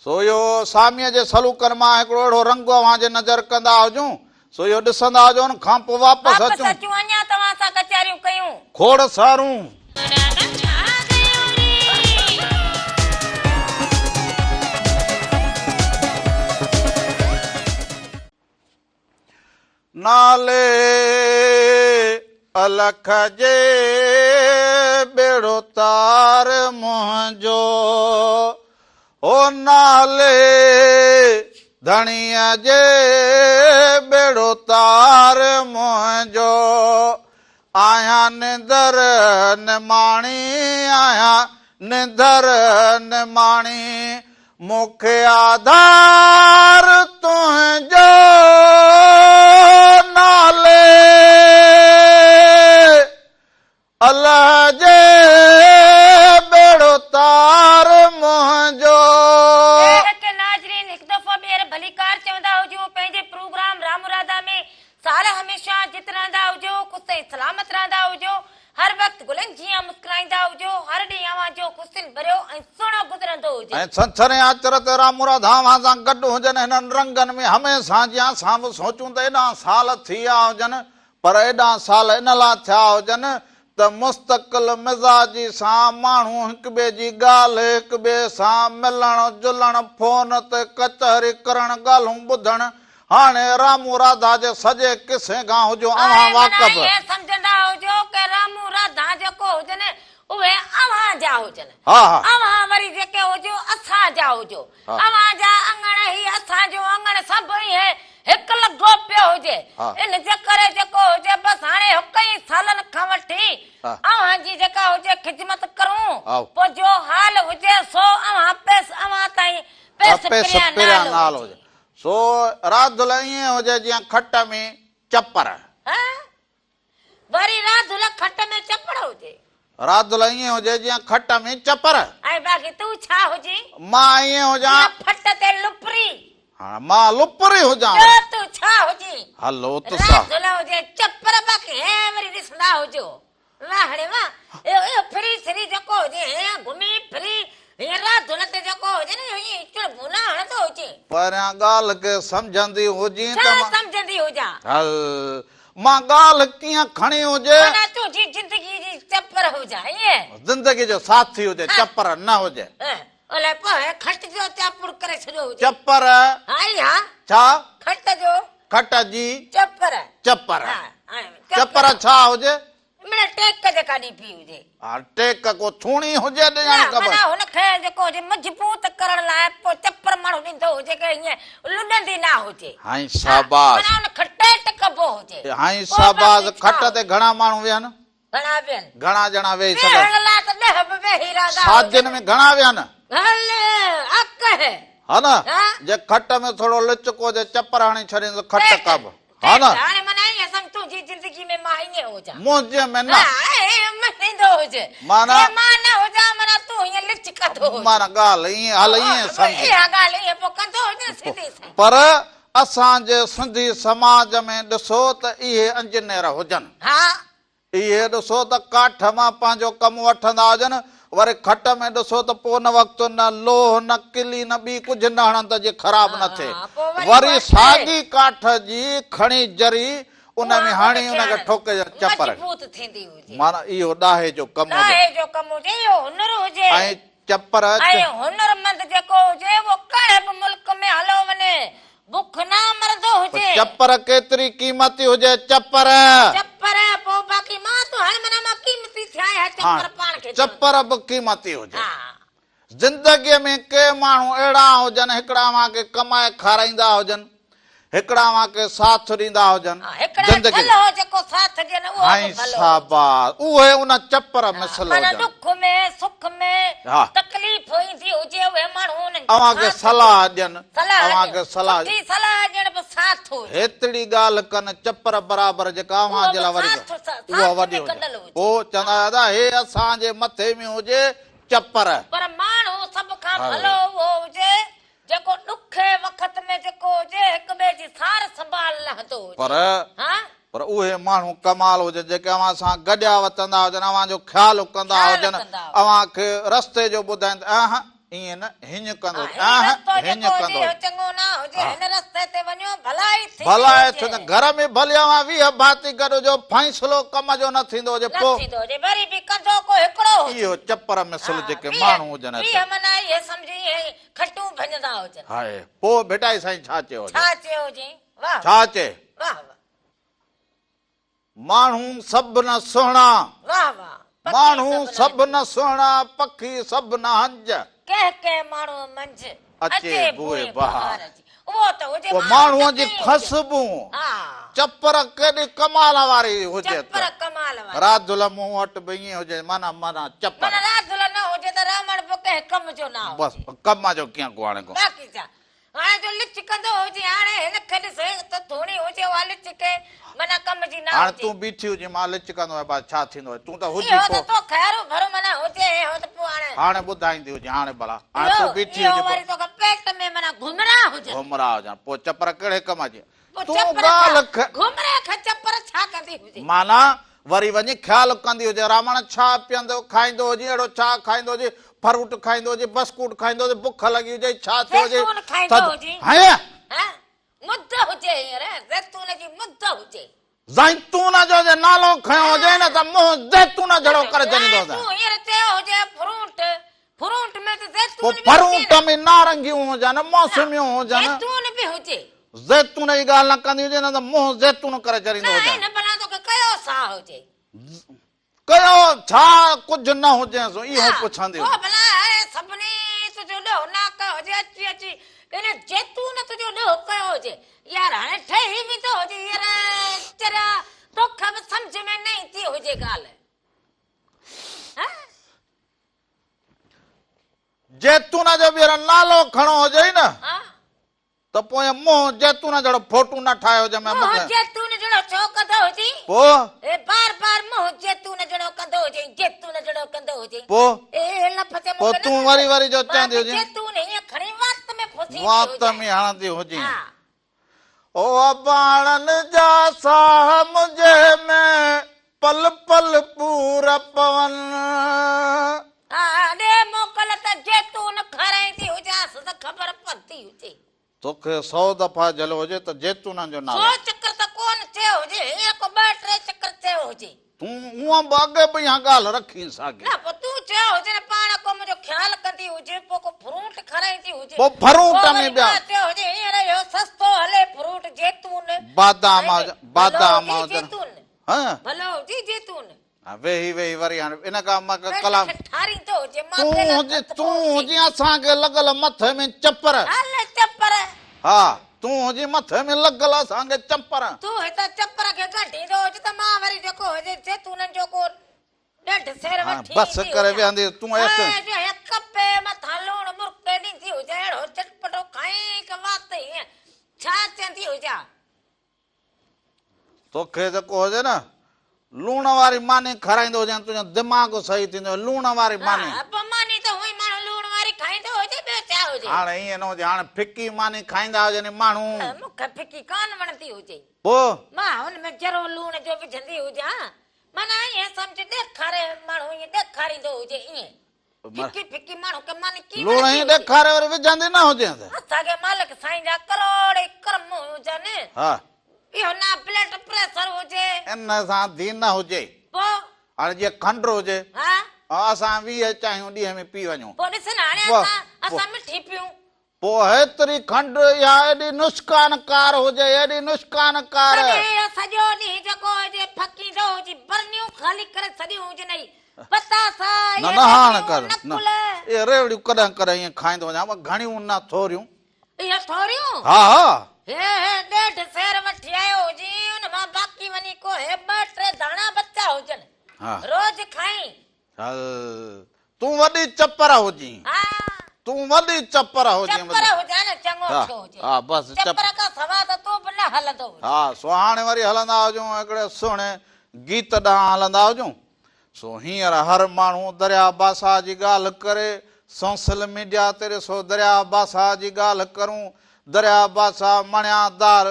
Speaker 1: سو اهو ساميء جي سلوڪن مان هڪڙو اهڙو رنگ اوهان جي نظر ڪندا هجون. سو اهو ڏسندا هجو ان کان پوء واپس
Speaker 2: واپس
Speaker 1: اچون.
Speaker 2: اچون اڃا توهان سان ڪچهريون ڪيون.
Speaker 1: کوڙ سارون. نالي الک جي ٻيڙو تار منهنجو او نالي ڌڻيء جي ٻيڙو تار منهنجو آهيان نندر نماڻي آهيان نندر نماڻي مون کي آڌار تنهنجو نالي الله جي ٻيڙو تار منهنجو.
Speaker 2: اهڙي ناظرين هڪ دفعو ٻيهر ڀليڪار چوندا هجون پنهنجي پروگرام رام راڌا ۾ سال هميشه جت رهندا هجو خوش ۽ سلامت رهندا هجو هر وقت گلن جيان مسڪرائيندا هجو هر ڏينهن اوهان جو خوشين ڀريو ۽ سهڻو گذرندو هجي.
Speaker 1: ۽ ڇنڇر ۽ آچر تي رامو راڌا اوهان سان گڏ هجن. هنن رنگن ۾ هميشه جيان اسان به سوچون ته ايڏا سال ٿي ويا هجن، پر ايڏا سال ان لاء ٿيا هجن ته مستقل مزاجي سان ماڻهو هڪٻئي جي ڳالهه، هڪٻئي سان ملڻ جلڻ، فون تي ڪچهري ڪرڻ، ڳالهون ٻڌڻ، هاڻي رامو راڌا جي سڄي قصي کان هجو اوهان
Speaker 2: هاڻي معنيٰ
Speaker 1: واقف.
Speaker 2: ائين سمجهندا هجو ڪه رامو راڌا جيڪو هجن اهي اوهان جا هجن.
Speaker 1: ها ها.
Speaker 2: اوهان وري جيڪي هجو اسان جا هجو.
Speaker 1: ها.
Speaker 2: اوهان جا اڱڻ هي اسان جو اڱڻ سڀ ائين هڪ لڳو پيو هجي.
Speaker 1: ها.
Speaker 2: ان جي ڪري جيڪو هجي بس هاڻي هڪ ئي سالن کان وٺي
Speaker 1: ها.
Speaker 2: اوهان جي جيڪا هجي خدمت ڪرون.
Speaker 1: هائو.
Speaker 2: پوء جو حال هجي سو اوهان پيس اوهان تائين پيس
Speaker 1: پيس
Speaker 2: پريان
Speaker 1: پريان
Speaker 2: نال
Speaker 1: نال
Speaker 2: هجي.
Speaker 1: هجي. سو راڌل ائين هجي جيئن کٽ ۾ چپر.
Speaker 2: ها وري راڌل کٽ ۾ چپڙ هجي.
Speaker 1: راڌل ائين هجي جيئن کٽ ۾ چپر.
Speaker 2: ۽ باقي تون ڇا هجين؟
Speaker 1: مان ائين هجان.
Speaker 2: جيئن ڦٽ تي لپري.
Speaker 1: ها مان لپري هجان.
Speaker 2: ٻيو تون ڇا هجين؟
Speaker 1: هل اتساهه.
Speaker 2: راڌل هجي چپر باقي هينئن وري ڏسندا هجو. واه ڙي واه اهو اهو ڦري سري جيڪو هجي هينئن گهمي ڦري هينئن راڌل تي جيڪو هجي نه هينئن چڙبولا هڻندو هجي.
Speaker 1: پهريان ڳالهه کي سمجهندي هجين ته
Speaker 2: ڇا
Speaker 1: مان.
Speaker 2: سمجهندي هجان.
Speaker 1: هل مان ڳالهه ڪيئن کڻي هجي.
Speaker 2: معنيٰ تنهنجي زندگي جي چپر هجان ائين.
Speaker 1: زندگي جو ساٿي هجي چپر نه هجي.
Speaker 2: الائي پوء کٽ جو چاپڙ ڪري ڇڏيو هجي.
Speaker 1: چپر.
Speaker 2: ها ئي ها.
Speaker 1: ڇا؟
Speaker 2: کٽ جو.
Speaker 1: کٽ جي.
Speaker 2: چپر.
Speaker 1: چپر.
Speaker 2: ها
Speaker 1: چپر ڇا هجي؟
Speaker 2: مڙئي ٽيڪ جيڪا ڏي پئي هجي.
Speaker 1: ها ٽيڪ ڪو ٿوڻي هجي ته ڄڻ
Speaker 2: نه
Speaker 1: خبر.
Speaker 2: معنيٰ هن کي جيڪو هجي مضبوط ڪرڻ لاء پوء چپر ماڻهو ڏيندو هجي ڪي ائين لڏندي نه هجي.
Speaker 1: هائين
Speaker 2: ها
Speaker 1: شاباس.
Speaker 2: معنيٰ هن کي ٽيٽ ڪبو هجي.
Speaker 1: هائين
Speaker 2: پوء
Speaker 1: شاباس
Speaker 2: باقي ڇا
Speaker 1: کٽ تي
Speaker 2: هجي.
Speaker 1: گهڻا ماڻهو ويهن؟
Speaker 2: گهڻا ويهن.
Speaker 1: گهڻا ڄڻا ويهي سگهن.
Speaker 2: ويهڻ لاء ته ڏهه به ويهي رهندا هجن.
Speaker 1: شادين ۾ گهڻا ويهن؟
Speaker 2: هل اڪ هي.
Speaker 1: ها نه؟
Speaker 2: ها.
Speaker 1: جي کٽ ۾ ٿورو لچڪو هجي چپر هڻي ڇڏين ته کٽ
Speaker 2: ٽيٽ
Speaker 1: ڪب. ها
Speaker 2: ٽيٽ
Speaker 1: نه؟
Speaker 2: هاڻي معنيٰ ائين سمجهه تنهنجي زندگي ۾ مان ائين هجان.
Speaker 1: منهنجي ۾ نه.
Speaker 2: ها ائين مڃيندو هج.
Speaker 1: معنيٰ.
Speaker 2: جي مان نه هجان معنيٰ تون هيئن لچڪندو هج.
Speaker 1: معنيٰ ڳالهه ائين هل ائين سمجهه.
Speaker 2: اها ڳالهه ائين پوء ڪندو هج نه سڌي سائين.
Speaker 1: پر اسان جي سنڌي سماج ۾ ڏسو ته اهي انجنيئر هجن.
Speaker 2: ها.
Speaker 1: اهي ڏسو ته ڪاٺ مان پنهنجو ڪم وٺندا هجن، وري کٽ ۾ ڏسو ته پوء ان وقت نه لوهه نه ڪلي نه ٻي ڪجهه نه هڻن ته جي خراب نه ٿئي. وري ساڳي ڪاٺ جي کڻي جري ان ۾ هڻي ان کي ٺوڪي چپر. معنيٰ اهو ڏاهي جو ڪم هجي.
Speaker 2: ڏاهي جو ڪم هجي، اهو هنر هجي.
Speaker 1: ۽ چپر.
Speaker 2: ۽ هنرمند جيڪو هجي اهو ڪنهن به ملڪ ۾ هليو وڃي بک نه مرندو هجي.
Speaker 1: چپر ڪيتري قيمتي هجي چپر.
Speaker 2: چپر پوء باقي مان تون هاڻي معنيٰ مان قيمتي ٿيان اها چپر پاڻ کي چوندي.
Speaker 1: چپر به قيمتي هجي.
Speaker 2: ها.
Speaker 1: زندگيء ۾ ڪي ماڻهو اهڙا هجن هڪڙا اوهان کي ڪمائي کارائيندا هجن. هڪڙا اوهان کي ساٿ ڏيندا هجن.
Speaker 2: هڪڙا ڀلو جيڪو ساٿ ڏين اهو به ڀلو هجي.
Speaker 1: شاباس اهي ان چپر مثل هجن.
Speaker 2: معنيٰ ڏک ۾ سک ۾ تڪليف ايندي هجي اهي ماڻهو انهن جو
Speaker 1: اوهان کي
Speaker 2: ساٿ
Speaker 1: صلاح ڏين.
Speaker 2: صلاح ڏين. سٺي صلاح ڏيڻ به ساٿ هجي.
Speaker 1: هيتڙي ڳالهه ڪن چپر برابر جيڪا اوهان جي لاء وڏي اها وڏي هجي. پوء چوندا ادا هي اسان جي مٿي ۾ هجي چپر.
Speaker 2: پر ماڻهو سڀ کان ڀلو اهو هجي جيڪو ڏکي وقت ۾ جيڪو هجي هڪ ٻئي جي سار سنڀال لهندو هجي.
Speaker 1: پر
Speaker 2: ها.
Speaker 1: پر اهي ماڻهو ڪمال هجن جيڪي اوهان سان گڏيا وتندا هجن، اوهان جو خيال ڪندا
Speaker 2: خيال
Speaker 1: هجن،
Speaker 2: ڪندا هجن.
Speaker 1: اوهان کي رستي جو ٻڌائين ته اهه ائين نه هيڃ ڪندو
Speaker 2: ها،
Speaker 1: هج،
Speaker 2: هي
Speaker 1: اهه
Speaker 2: رستو
Speaker 1: هيڃ
Speaker 2: جيڪو هجي
Speaker 1: ڪندو
Speaker 2: اهو
Speaker 1: هج.
Speaker 2: چڱو نه هجي،
Speaker 1: ها.
Speaker 2: هن رستي تي وڃو ڀلائي ٿيندي
Speaker 1: ڀلائي
Speaker 2: هجي.
Speaker 1: ٿيندي. گهر ۾ ڀلي اوهان 20 ڀاتي گڏ هجو، فيصلو ڪم جو نه ٿيندو هجي،
Speaker 2: نه
Speaker 1: پوء.
Speaker 2: ٿيندو هجي، وري به ڪندو ڪو هڪڙو هجي.
Speaker 1: اهو چپر مثل
Speaker 2: ها،
Speaker 1: جيڪي
Speaker 2: 20
Speaker 1: ماڻهو هجن اچي.
Speaker 2: 20 معنيٰ اهي سمجهي اهي کٽون ڀڃندا هجن.
Speaker 1: هائي، پوء ڀٽائي سائين ڇا چيو هجي؟
Speaker 2: ڇا چيو هجي؟ واه
Speaker 1: ڇا چئي؟
Speaker 2: واه واه.
Speaker 1: ماڻهو سڀ نه سهڻا.
Speaker 2: واه واه. پکي
Speaker 1: ماڻهو
Speaker 2: سڀ
Speaker 1: سڀ نه سهڻا، پکي سڀ نه هنج.
Speaker 2: ڪنهن ڪنهن ماڻهوء منجهه،
Speaker 1: اچي بوء بهار
Speaker 2: جي. اهو ته هجي
Speaker 1: پوء
Speaker 2: ماڻهو
Speaker 1: ماڻهوء جي
Speaker 2: چپي هجي.
Speaker 1: خسبو،
Speaker 2: ها.
Speaker 1: چپر ڪيڏي ڪمال واري هجي ته.
Speaker 2: چپر ڪمال واري.
Speaker 1: راڌل مون وٽ به ائين هجي معنيٰ معنيٰ چپر.
Speaker 2: معنيٰ راڌل نه هجي ته رامڻ به ڪنهن ڪم جو نه هجي.
Speaker 1: بس ڪم جو ڪيئن ڪو هاڻي ڪو.
Speaker 2: باقي ڇا. هاڻي جو لچ ڪندو هجي هاڻي هن کي ڏس ته ٿوڻي هجي اها لچ ڪي معنيٰ ڪم جي نه
Speaker 1: هاڻي
Speaker 2: هجي.
Speaker 1: تون بيٺي هجين مان لچ ڪندو آهيان بس ڇا ٿيندو آهي تون ته هجين
Speaker 2: اهو ته
Speaker 1: پوء.
Speaker 2: توکي هروڀرو معنيٰ هجي اهو ته پوء هاڻي.
Speaker 1: هاڻي ٻڌائيندي هجين هاڻي ڀلا هاڻي
Speaker 2: اهو
Speaker 1: تون بيٺي
Speaker 2: اهو
Speaker 1: هجين پوء.
Speaker 2: وري توکي پيٽ ۾ معنيٰ گهمرا هجن.
Speaker 1: گهمرا هجن پوء چپر ڪهڙي ڪم جي.
Speaker 2: پوء
Speaker 1: تون
Speaker 2: چپر
Speaker 1: ڳالهه
Speaker 2: ڇا گهمري کي چپر ڇا ڪندي هجي.
Speaker 1: معنيٰ وري وڃي خيال ڪندي هجي رامڻ ڇا پيئندو کائيندو هجين اهڙو ڇا کائيندو هجين. فروٽ کائيندو هجي، بسڪوٽ کائيندو هجي، بک لڳي هجي، ڇا ٿيو هجي،
Speaker 2: زيتون کائيندو
Speaker 1: ٿڌ
Speaker 2: هجي.
Speaker 1: هنء.
Speaker 2: ها، مد هجي هينئر، زيتون جي مد هجي.
Speaker 1: زيتون جو جي نالو کنيو هجي نه ته منهن زيتون جھڙو ڪري ڇڏيندو هجي.
Speaker 2: تون هينئر چيو هجي فروٽ، فروٽ ۾ ته زيتون
Speaker 1: پوء
Speaker 2: به هجي
Speaker 1: فروٽ
Speaker 2: نه.
Speaker 1: ۾ نارنگيون هجن، موسميون هجن.
Speaker 2: زيتون به هجي.
Speaker 1: زيتون جي ڳالهه نه ڪندي هجي نه ته منهن زيتون ڪري ڇڏيندو
Speaker 2: نه
Speaker 1: هجي.
Speaker 2: نه ڀلا توکي ڪيو سا هجي.
Speaker 1: ڪيو ڇا ڪجهه نه هجيس اهو پڇندي
Speaker 2: پوء
Speaker 1: هجي.
Speaker 2: ڀلا هي سڀني تنهنجو ڏوهه نه ڪيو هجي اچي اچي ان زيتون تنهنجو ڏوهه ڪيو هجي. يار هاڻي ٺهي ويندو هجي يار چريا توکي به سمجهه ۾ نه ايندي هجي ڳالهه. ها؟
Speaker 1: زيتون جو ٻيهر نالو کڻو هجئي نه.
Speaker 2: ها؟
Speaker 1: ته پوء منهن زيتون جهڙو فوٽو نه ٺاهيو هجي
Speaker 2: منهن
Speaker 1: مون کي.
Speaker 2: زيتون جهڙو ڇو ڪندو هجي؟
Speaker 1: پوء؟
Speaker 2: اي بار بار منهن زيتون جهڙو ڪندو هجي زيتون جهڙو ڪندو هجي.
Speaker 1: پوء؟
Speaker 2: اي لفظ مون
Speaker 1: پوء
Speaker 2: کي نه
Speaker 1: تون وري وري جو
Speaker 2: مان
Speaker 1: چوندي
Speaker 2: ته
Speaker 1: هجين.
Speaker 2: زيتون هيئن کڻي وات ۾ ڦسيندي
Speaker 1: وات
Speaker 2: هجان.
Speaker 1: ۾ هڻندي هجين.
Speaker 2: ها.
Speaker 1: او اباڻن جا ساهه منهنجي ۾ پل پل پور پون.
Speaker 2: ها ڏي موڪل ته زيتون کارائيندي هجانس ته خبر پوندي هجي.
Speaker 1: توکي سو دفعا جهليو هجي ته زيتونن جو نالو.
Speaker 2: سو چڪر ته ڪونه چيو هجي، هينئر ڪو ٻه ٽي چڪر چيو هجي.
Speaker 1: تون هونئن به اڳي به اها ڳالهه رکين ساڳي.
Speaker 2: نه پوء تون چيو هجي نه پاڻ ڪو منهنجو خيال ڪندي هجي پوء ڪو فروٽ کارائيندي هجي.
Speaker 1: پوء فروٽ
Speaker 2: پوء
Speaker 1: ۾
Speaker 2: وري
Speaker 1: ٻيا.
Speaker 2: مان چيو هجي هينئر اهو سستو هلي فروٽ زيتون.
Speaker 1: بادام
Speaker 2: ۽
Speaker 1: هجن بادام
Speaker 2: ڀلو هجي
Speaker 1: هجن.
Speaker 2: زيتون.
Speaker 1: ها.
Speaker 2: ڀلو هجي زيتون.
Speaker 1: ها ويهي ويهي وري هاڻي ان کان مان
Speaker 2: پيٽ
Speaker 1: ڪلام.
Speaker 2: کي ٺاريندو هجي مان
Speaker 1: تون
Speaker 2: پهريان
Speaker 1: هجي
Speaker 2: ٿڌ
Speaker 1: تون
Speaker 2: پهچي.
Speaker 1: هجي اسان کي لڳل مٿي ۾ چپر.
Speaker 2: هل چپر.
Speaker 1: ها تون هجي مٿي ۾ لڳل اسان کي چپر.
Speaker 2: تون هتان چپر کي ڳنڍيندو هج ته مان وري جيڪو هجي زيتونن جو ڪو ڏيڍ سير
Speaker 1: هاڻ
Speaker 2: وٺي
Speaker 1: بس
Speaker 2: ايندي
Speaker 1: ڪري
Speaker 2: هجان.
Speaker 1: ويهندي تون ايس.
Speaker 2: هاء جو هي ڪپي مٿان لوڻ مرڪي ڏيندي هجان اهڙو چٽپٽو کائين ڪه وات هيئن ڇا چوندي هجان.
Speaker 1: توکي جيڪو هجي نه لوڻ واري ماني کارائيندو هجين تنهنجو دماغ صحيح ٿيندو لوڻ واري ماني.
Speaker 2: ها پوء ماني ته هونئن ماڻهو لوڻ واري کائيندو هجي ٻيو ڇا هجي.
Speaker 1: هاڻي ائين نه هجي هاڻي ڦڪي ماني کائيندا هجن ماڻهو.
Speaker 2: مون کي ڦڪي ڪانه وڻندي هجي.
Speaker 1: پوء؟
Speaker 2: مان هن ۾ ذرو لوڻ جو وجهندي هجان معنيٰ ائين سمجهه ڏيکاري ماڻهو ائين ڏيکاريندو هجي ائين ڦڪي ڦڪي ماڻهو کي ماني ڪيئن
Speaker 1: لوڻ
Speaker 2: وڻندي
Speaker 1: ائين
Speaker 2: هجي.
Speaker 1: ڏيکاري وري وجهندي نه هجينس.
Speaker 2: اسان کي مالڪ سائين جا ڪروڙين ڪرم هجن.
Speaker 1: ها.
Speaker 2: اهو نه بلڊ پريشر هجي.
Speaker 1: ان سان ڌي نه هجي.
Speaker 2: پوء؟
Speaker 1: هاڻي جيئن کنڊ هجي.
Speaker 2: ها.
Speaker 1: اسان 20 چانهيون ڏينهن ۾ پي وڃون.
Speaker 2: پوء ڏس نه هاڻي اسان اسان مٺي پيون.
Speaker 1: پوء هيتري کنڊ اها ايڏي نسڪانڪار هجي ايڏي نسڪانڪار.
Speaker 2: تڏهن اهو سڄو ڏينهن جيڪو هجي ڦڪيندو هجي برنيون خالي ڪري ڇڏيون هجنئي پتاسا
Speaker 1: نه
Speaker 2: اهي
Speaker 1: نه هاڻ
Speaker 2: ريوڙيون
Speaker 1: ڪر نه
Speaker 2: نقل.
Speaker 1: اهي ريوڙيون ڪڏهن ڪڏهن ائين کائيندو وڃان پر گهڻيون نه ٿوريون.
Speaker 2: اهي ٿوريون؟
Speaker 1: ها ها.
Speaker 2: هي هي ڏيڍ سير وٺي آيو هجين ان مان باقي وڃي ڪو هي ٻه ٽي داڻا بچا هجن
Speaker 1: ها.
Speaker 2: روز کائين.
Speaker 1: هل تون وڏي چپر هجين.
Speaker 2: ها.
Speaker 1: تون وڏي چپر هجين.
Speaker 2: چپر هجان نه چڱو ٿيو هجي.
Speaker 1: ها بس
Speaker 2: چپر کان سوا ته تون به نه هلندو هجين.
Speaker 1: ها سو هاڻي وري هلندا هجون هڪڙي سهڻي گيت ڏانهن هلندا هجون. سو هينئر هر ماڻهو درياء بادشاهه جي ڳالهه ڪري سوسل ميڊيا تي ڏسو درياء بادشاهه جي ڳالهه ڪرون درياء بادشاهه مڻيادار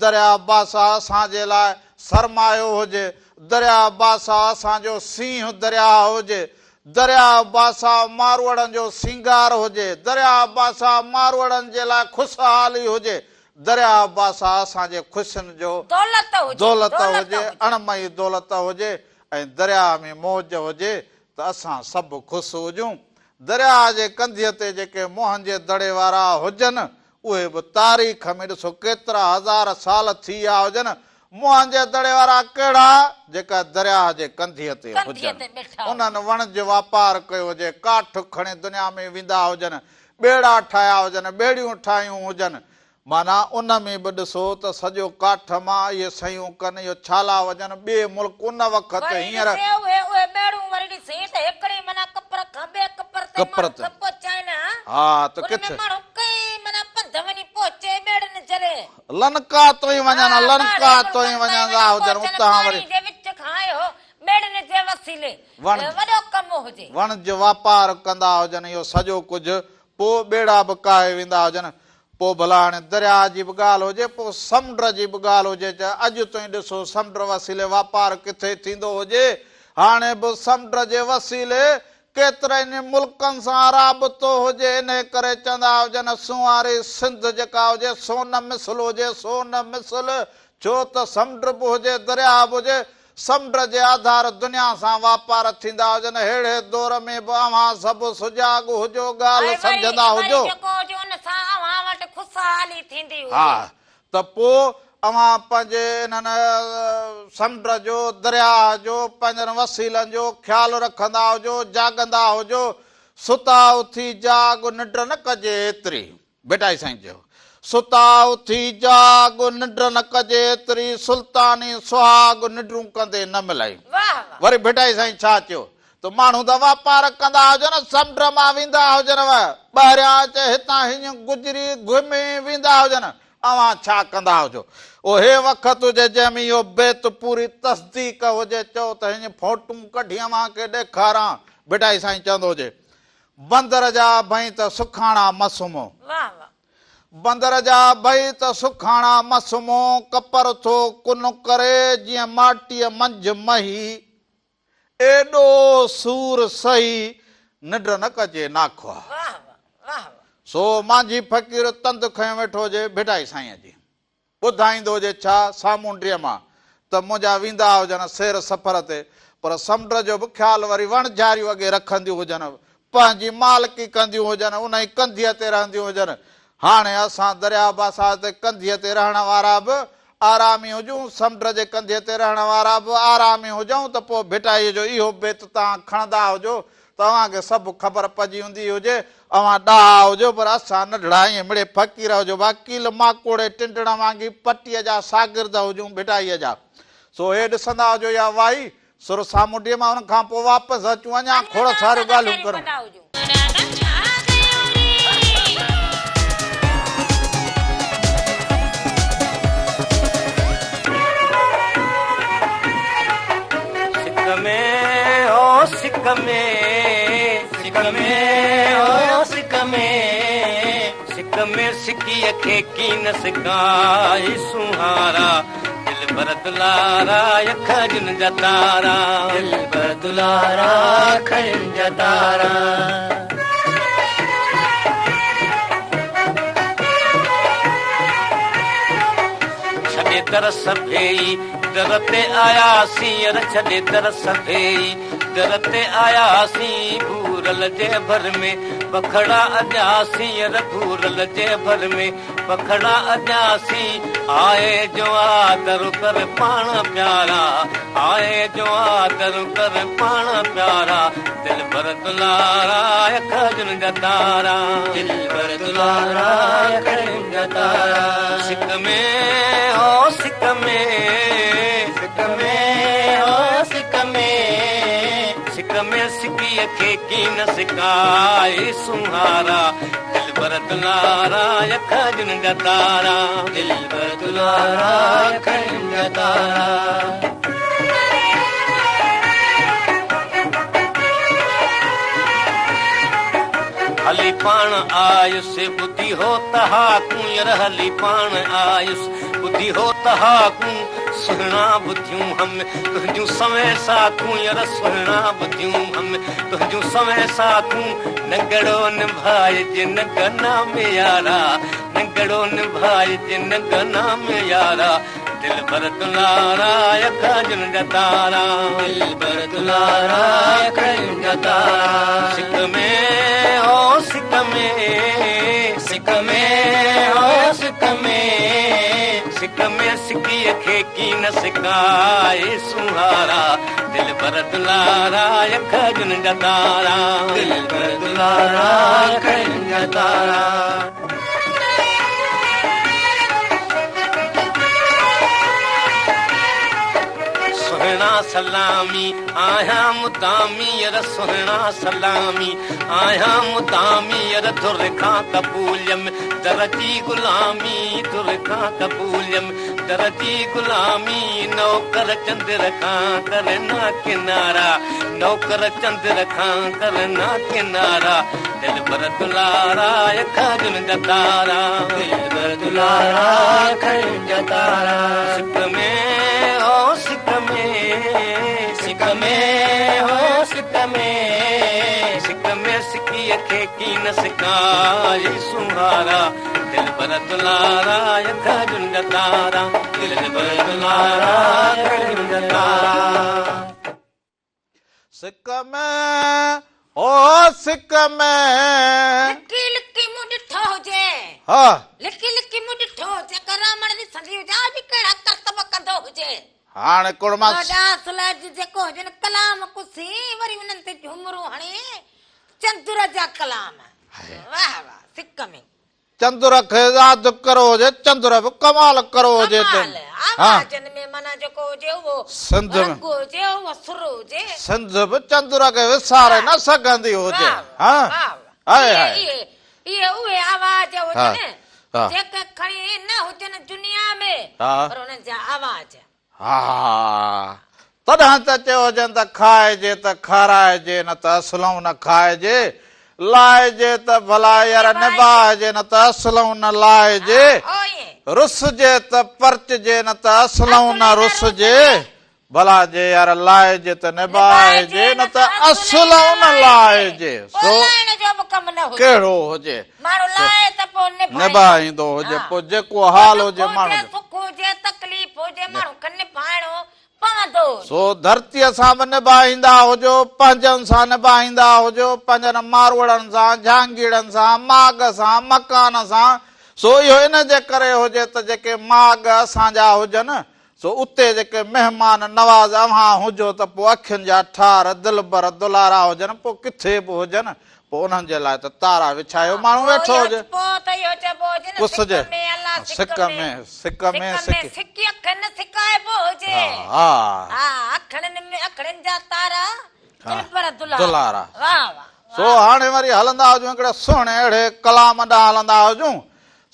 Speaker 1: درياء بادشاهه اسان جي لاء سرمايو هجي، درياء بادشاهه اسان جو سينهن درياء هجي، درياء بادشاهه ماروئڙن جو سينگار هجي، درياء بادشاهه ماروئڙن جي لاء خوشحالي هجي، درياء بادشاهه اسان جي خوشين جو
Speaker 2: دولت هجي،
Speaker 1: دولت هجي، اڻمئي دولت هجي ۽ درياء ۾ موج هجي ته اسان سڀ خوش هجون. درياء جي ڪنڌيء تي جيڪي موهن جي دڙي وارا هجن، اهي به تاريخ ۾ ڏسو ڪيترا هزار سال ٿي ويا هجن، موهن جي دڙي وارا ڪهڙا، جيڪا درياهه جي ڪنڌيء تي هجن، انهن وڻج واپار ڪيو هجي، ڪاٺ کڻي دنيا ۾ ويندا هجن، ٻيڙا ٺاهيا هجن، ٻيڙيون ٺاهيون هجن، معنيٰ ان ۾ به ڏسو ته سڄو ڪاٺ مان اهي سيون ڪن، اهي ڇالا وجهن، ٻئي ملڪ ان وقت
Speaker 2: وري
Speaker 1: هينئر.
Speaker 2: ڏسي اهي اهي ٻيڙون وري ڏسين ته هڪڙي معنيٰ ڪپر کان ٻئي ڪپر تي
Speaker 1: ڪپر
Speaker 2: ماڻهو
Speaker 1: تي.
Speaker 2: کي پهچائين ها.
Speaker 1: ها ته
Speaker 2: ان ۾
Speaker 1: ڪٿ.
Speaker 2: ماڻهو ڪئين معنيٰ پنڌ وڃي پهچي ٻيڙن جري.
Speaker 1: لنڪا تائين وڃن
Speaker 2: ها
Speaker 1: لنڪا
Speaker 2: ٻاهرين
Speaker 1: تائين
Speaker 2: ملڪن تائين
Speaker 1: وڃندا
Speaker 2: وڃي
Speaker 1: هجن
Speaker 2: پهچن
Speaker 1: اتان وري.
Speaker 2: پاڻي جي وچ کان اهو ٻيڙن جي وسيلي
Speaker 1: وڻج.
Speaker 2: وڏو ڪم هجي.
Speaker 1: وڻج واپار ڪندا هجن اهو سڄو ڪجهه پوء ٻيڙا به ڪاهي ويندا هجن. پوء ڀلا هاڻي درياهه جي به ڳالهه هجي، پوء سمنڊ جي به ڳالهه هجي ته اڄ تائين ڏسو سمنڊ وسيلي واپار ڪٿي ٿيندو هجي. هاڻي به سمنڊ جي وسيلي ڪيترن ئي ملڪن سان رابطو هجي، انهي ڪري چوندا هجن سنواري سنڌ جيڪا هجي سون مثل هجي، سون مثل، ڇو ته سمنڊ به هجي، درياهه به هجي، سمنڊ جي آڌار دنيا سان واپار ٿيندا هجن، ههڙي دور ۾ به اوهان سڀ سجاڳ هجو، ڳالهه
Speaker 2: ۽ وري
Speaker 1: سمجهندا
Speaker 2: وري
Speaker 1: هجو.
Speaker 2: جيڪو هجي ان سان اوهان وٽ خوشحالي ٿيندي هجي.
Speaker 1: ها ته پوء اوهان پنهنجي انهن سمنڊ جو، درياهه جو، پنهنجن وسيلن جو خيال رکندا هجو، جاڳندا هجو، ستا اٿي جاڳ ننڊ نه ڪجي ايتري. ڀٽائي سائين چيو، ستا اٿي جاڳ ننڊ نه ڪجي ايتري، سلطاني سهاڳ ننڊون ڪندي نه ملئي.
Speaker 2: واهه واهه.
Speaker 1: وري ڀٽائي سائين ڇا چيو ته ماڻهو ته واپار ڪندا هجن، سمنڊ مان ويندا هجن، ٻاهريان اچي هتان هينئن گذري گهمي ويندا هجن، اوهان ڇا ڪندا هجو؟ اهو هي وقت هجي جنهن ۾ اهو بيت پوري تصديق هجي، چئو ته هينئن فوٽون ڪڍي اوهان کي ڏيکاران. ڀٽائي سائين چوندو هجي، بندر جا ڀئي ته سکاڻا م سمهو.
Speaker 2: واهه واهه.
Speaker 1: بندر جا ڀئي ته سکاڻا م سمهو، ڪپر ٿو ڪن ڪري جيئن ماٽيء منجهه مهي. ايڏو سور سهي ننڊ نه ڪجي ناکوا.
Speaker 2: واهه واهه واهه واهه.
Speaker 1: سو مانجهي فقير تند کنيو ويٺو هجي ڀٽائي سائينء جي. ٻڌائيندو هجي ڇا سامونڊيء مان ته منهنجا ويندا هجن سير سفر تي پر سمنڊ جو به خيال وري وڻجاريون اڳي رکنديون هجن پنهنجي مالڪي ڪنديون هجن انهي ڪنڌيء تي رهنديون هجن هاڻي اسان درياء باسات تي ڪنڌيء تي رهڻ وارا به آرامي هجون، سمنڊ جي ڪنڌيء تي رهڻ وارا به آرامي هجون ته پوء ڀٽائيء جو اهو بيت توهان کڻندا هجو ته اوهان کي سڀ خبر پئجي ويندي هجي. اوهان ڏاها هجو پر اسان ننڍڙا ائين مڙئي فقير هجو با ڪيل ماڪوڙي ٽنڊڻ وانگي پٽيء جا شاگرد هجون ڀٽائيء جا. سو هي ڏسندا هجو اها وائي سر سامونڊيء مان ان کان پوء واپس اچون اڃا
Speaker 2: اڃا
Speaker 1: کوڙ
Speaker 2: توهان
Speaker 1: ساريون
Speaker 2: سان
Speaker 1: ڳالهيون
Speaker 2: ڪچهريون
Speaker 1: ڪرون.
Speaker 2: ڪندا هجون.
Speaker 3: سڪ ۾ او سڪ ۾، سڪ ۾ او سڪ ۾، سڪ ۾ سڪيء کي ڪين سڪائي سونهارا، دلبر دلارا اکين جا تارا، دلبر دلارا اکين جا تارا. ڇڏي در سڀيئي در تي آياسين، ڇڏي در سڀيئي در تي آياسين، ڀورل جي ڀر ۾ پکڙا اڏياسين، ڀورل جي ڀر ۾ پکڙا اڏياسين، آئي جو آدر ڪر پاڻ پيارا، آئي جو آدر ڪر پاڻ پيارا، دلبر دلارا اکين جا تارا، دلبر دلارا اکين جا تارا. سڪ ۾ او سڪ ۾، سڪ ۾ او سڪ ۾، سڪ ۾ سڪيء کي ڪين سڪائي سونهارا، دلبر دلارا اکين جا تارا، دلبر دلارا اکين جا تارا. هلي پاڻ آيس ٻڌي هو ته هاڪون، ير هلي پاڻ آيس ٻڌي هو ته هاڪون، سهڻا ٻڌيون هم تنهنجون سوين ساکون، ير سهڻا ٻڌيون هم تنهنجون سوين ساکون، ننگڙو نڀائج ننگ نام يارا، ننگڙو نڀائج ننگ نام يارا، دلبر دلارا اکين جا تارا، دلبر دلارا اکين جا تارا. سڪ ۾ او سڪ ۾، سڪ ۾ او سڪ ۾، سڪ ۾ سڪيء کي ڪين سڪائي سونهارا، دلبر دلارا اکين جا تارا، دلبر دلارا اکين جا تارا. سهڻا سلامي آهيان مدامي، ير سهڻا سلامي آهيان مدامي، ير ڌر کان قبوليم در جي غلامي، ڌر کان قبوليم در جي غلامي، نوڪر چندر کان ڪرنا ڪنارا، نوڪر چندر کان ڪرنا ڪنارا، دلبر دلارا اکين جا تارا، دلبر دلارا اکين جا تارا. سڪ ۾ او سڪ ۾، سڪ ۾ او سڪ ۾، نه سڪان اي سونهارا دلبر دلارا اکين جا تارا دلبر دلارا اکين جا تارا.
Speaker 1: سڪ ۾ او سڪ ۾.
Speaker 2: لڪي لڪي مون ڏٺو هجي.
Speaker 1: ها.
Speaker 2: لڪي لڪي مون ڏٺو هجي ڪرامڻ ڏسندي هجان اڄ ڪهڙا ڪرتب ڪندو هجي.
Speaker 1: هاڻ ڪڙما.
Speaker 2: وڏا اصل جيڪو هجن ڪلام ڪسي وري انهن تي جهومرون هڻي چندر جا ڪلام واه واه سڪ ۾.
Speaker 1: چندر کي ياد ڪرو هجي چندر به ڪمال ڪرو هجي ته
Speaker 2: ڪمال آوازن ۾ معنيٰ جيڪو هجي اهو
Speaker 1: سنڌ ۾
Speaker 2: رنگ هجي اهو سر هجي.
Speaker 1: سنڌ به چندر کي وساري نه سگهندي هجي
Speaker 2: واه واه
Speaker 1: ها
Speaker 2: واه
Speaker 1: هاء
Speaker 2: اهي
Speaker 1: هاء.
Speaker 2: اهي اهي اهي آواز
Speaker 1: ها
Speaker 2: هجن
Speaker 1: ها.
Speaker 2: جيڪي کڻي نه هجن دنيا ۾
Speaker 1: ها.
Speaker 2: پر انهن جا آواز.
Speaker 1: ها تڏهن ته چيو هجن ته کائجي ته کارائجي نه ته اصلئون نه کائجي، لائجي ته ڀلا يار نڀائجي نه ته اصلئون نه لائجي، رسجي ته پرچجي نه ته اصلئون نه رسجي، ڀلا جي يار لائجي ته نڀائجي نه ته اصلئون نه لائجي، سو ڪهڙو هجي.
Speaker 2: ماڻهو لائي ته پوء نڀائيندو.
Speaker 1: نڀائيندو هجي پوء جيڪو حال هجي ماڻهو جو.
Speaker 2: سک هجي تڪليف هجي ماڻهو کي نڀائڻو پوندو هجي.
Speaker 1: سو ڌرتيء سان به نڀائيندا هجو، پنهنجن سان نڀائيندا هجو، پنهنجن ماروئڙن سان، جهانگيئڙن سان، ماڳ سان، مڪان سان، سو اهو ان جي ڪري هجي ته جيڪي ماڳ اسان جا هجن، سو اتي جيڪي مهمان نواز اوهان هجو ته پوء اکين جا ٺار، دلبر دلارا هجن، پوء ڪٿي به هجن، پوء انهن جي لاء ته تارا وڇايو ماڻهو ويٺو هجي.
Speaker 2: پوء ته اهو چئبو هجي نه
Speaker 1: ڪس
Speaker 2: سڪ
Speaker 1: جي
Speaker 2: ۾ الله
Speaker 1: سڪ
Speaker 2: سڪ
Speaker 1: ۾،
Speaker 2: ۾،
Speaker 1: سڪ ۾،
Speaker 2: سڪ ۾
Speaker 1: سڪ.
Speaker 2: سڪي اکين نه سڪائبو هجي.
Speaker 1: ها.
Speaker 2: ها اکڙين ۾ اکڙين جا تارا، دلبر دلارا.
Speaker 1: دلارا.
Speaker 2: واه واه.
Speaker 1: سو هاڻي وري هلندا هجون هڪڙي سهڻي اهڙي ڪلام ڏانهن هلندا هجون